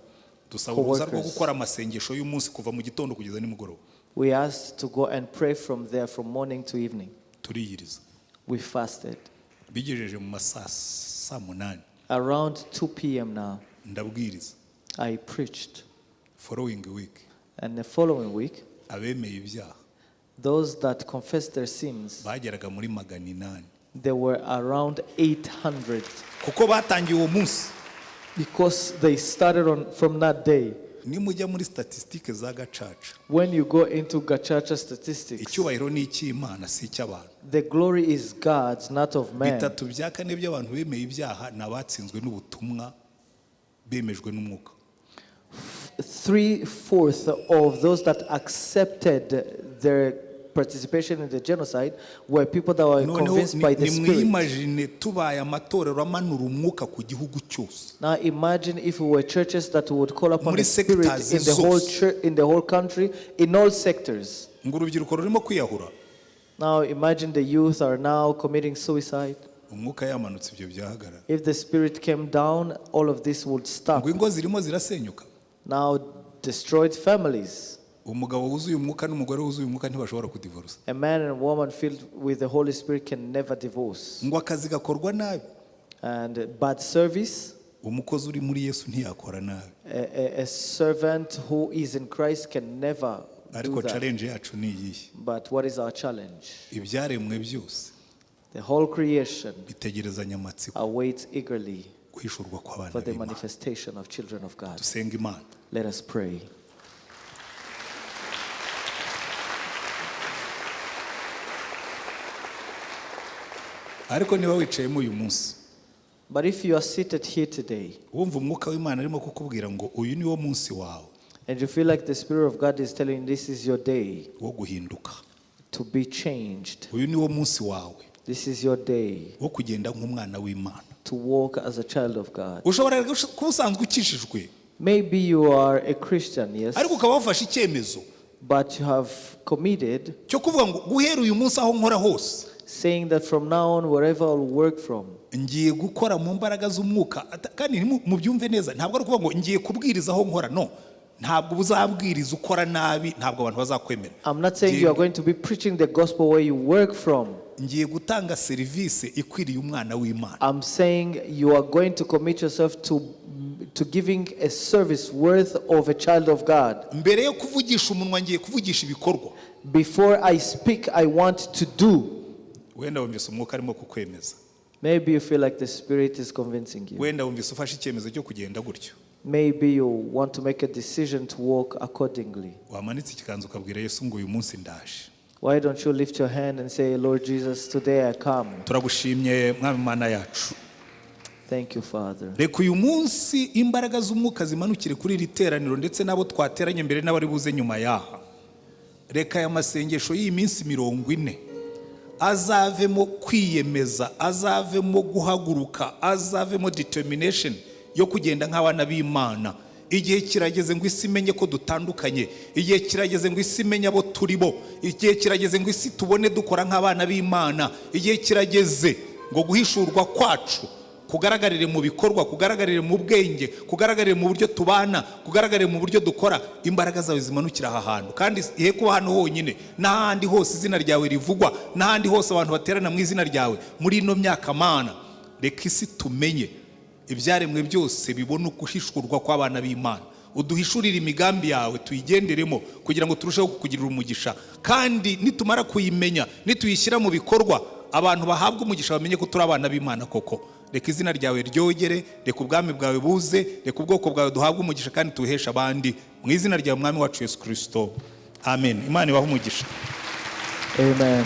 Dusaba uruhusa rwo co-workers. Gukora amasengesho y'umunsi kuva mu gitondo kugeza nimugoroba. We asked to go and pray from there from morning to evening. Turiyiriza. We fasted. Bigejeje mu masaa saa munani, Around 2 p.m. now, Ndabwiriza. I preached. Following week, And the following week, abemeye ibyaha those that confessed their sins, bageraga muri 800. they were around 800 Kuko batangiye uwo munsi. Because they started on from that day. Nimujya muri statisitike za gacaca, When you go into Gacaca statistics, icyubahiro ni icy'Imana, si icy'abantu. The glory is God's, not of man. 3/4 by'abantu bemeye ibyaha ni abatsinzwe n'ubutumwa bemejwe n'umwuka. 3/4 of those that accepted their participation in the genocide were people that were Noneho convinced by the Spirit. Nimwiyimagine tubaye amatorero amanura umwuka ku gihugu cyose. Now imagine if we were churches that would call upon Muri the Spirit sectors in the whole zose. church, in the whole country, in all sectors. Ngo urubyiruko rurimo kwiyahura. Now imagine the youth are now committing suicide. Umwuka yamanutse ibyo byahagarara. If the Spirit came down, all of this would stop. Ngo ingo zirimo zirasenyuka. Now destroyed families. Umugabo wuzuye umwuka n'umugore wuzuye umwuka ntibashobora kudivorusa. A man and woman filled with the Holy Spirit can never divorce. Ngo akazi gakorwa nabi. And bad service, Umukozi uri muri Yesu ntiyakora nabi. a servant who is in Christ can never do Ariko that. Challenge yacu ni iyihe? But what is our challenge? Ibyaremwe byose The whole creation bitegerezanya amatsiko awaits eagerly guhishurwa kw'abana for the b'Imana. Manifestation of children of God. Dusenga Imana. Let us pray. Ariko niba wicayemo uyu munsi, But if you are seated here today wumva umwuka w'Imana arimo kukubwira ngo uyu ni wo munsi wawe and you feel like the Spirit of God is telling you this is your day wo guhinduka, to be changed, uyu ni wo munsi wawe this is your day wo kugenda nk'umwana w'Imana. To walk as a child of God. Ushobora kuba usanzwe ukishijwe, Maybe you are a Christian, yes, ariko ukaba wafashe icyemezo but you have committed, cyo kuvuga ngo guhera uyu munsi aho nkora hose, saying that from now on, wherever I'll work from, ngiye gukora mu mbaraga z'umwuka. Kandi mubyumve neza, ntabwo ari ukuvuga ngo ngiye kubwiriza aho nkora. No, ntabwo uzabwiriza ukora nabi, ntabwo abantu bazakwemera. I'm not saying you are going to be preaching the gospel where you work from. Ngiye gutanga serivisi ikwiriye umwana w'Imana. I'm saying you are going to commit yourself to giving a service worth of a child of God. Mbere yo kuvugisha umunwa ngiye kuvugisha ibikorwa. Before I speak, I want to do. Wenda wumvise umwuka arimo kukwemeza. Maybe you feel like the Spirit is convincing you. Wenda wumvise ufashe icyemezo cyo kugenda gutyo. Maybe you want to make a decision to walk accordingly. Wamanitse ikiganza ukabwira Yesu ngo uyu munsi ndaje. Why don't you lift your hand and say, "Lord Jesus, today I come"? Turagushimye mwami Mana yacu. Thank you, Father. Reka uyu munsi imbaraga z'umwuka zimanukire kuri iri teraniro ndetse n'abo twateranye mbere n'abari buze nyuma yaha. Reka aya masengesho y'iyi minsi 40 azavemo kwiyemeza, azavemo guhaguruka, azavemo determination yo kugenda nk'abana b'Imana. Igihe kirageze ngo isi imenye ko dutandukanye. Igihe kirageze ngo isi imenye abo turi bo. Igihe kirageze ngo isi tubone dukora nk'abana b'Imana. Igihe kirageze ngo guhishurwa kwacu kugaragarire mu bikorwa, kugaragarire mu bwenge, kugaragarire mu buryo tubana, kugaragarire mu buryo dukora. Imbaraga zawe zimanukira aha hantu, kandi ihe kuba hano honyine, n'ahandi hose izina ryawe rivugwa, n'ahandi hose abantu baterana mu izina ryawe. Muri ino myaka, Mana, reka isi tumenye, ibyaremwe byose bibone uguhishurwa kw'abana b'Imana. Uduhishurire imigambi yawe tuyigenderemo kugira ngo turusheho kukugirira umugisha, kandi nitumara kuyimenya, nituyishyira mu bikorwa, abantu bahabwa umugisha, bamenye ko turi abana b'Imana koko. Reka izina ryawe ryogere, reka ubwami bwawe buze, reka ubwoko bwawe duhabwe umugisha kandi tuwuheshe abandi, mu izina ryawe mwami wacu Yesu Kirisito, amen. Imana ibahe umugisha. Amen.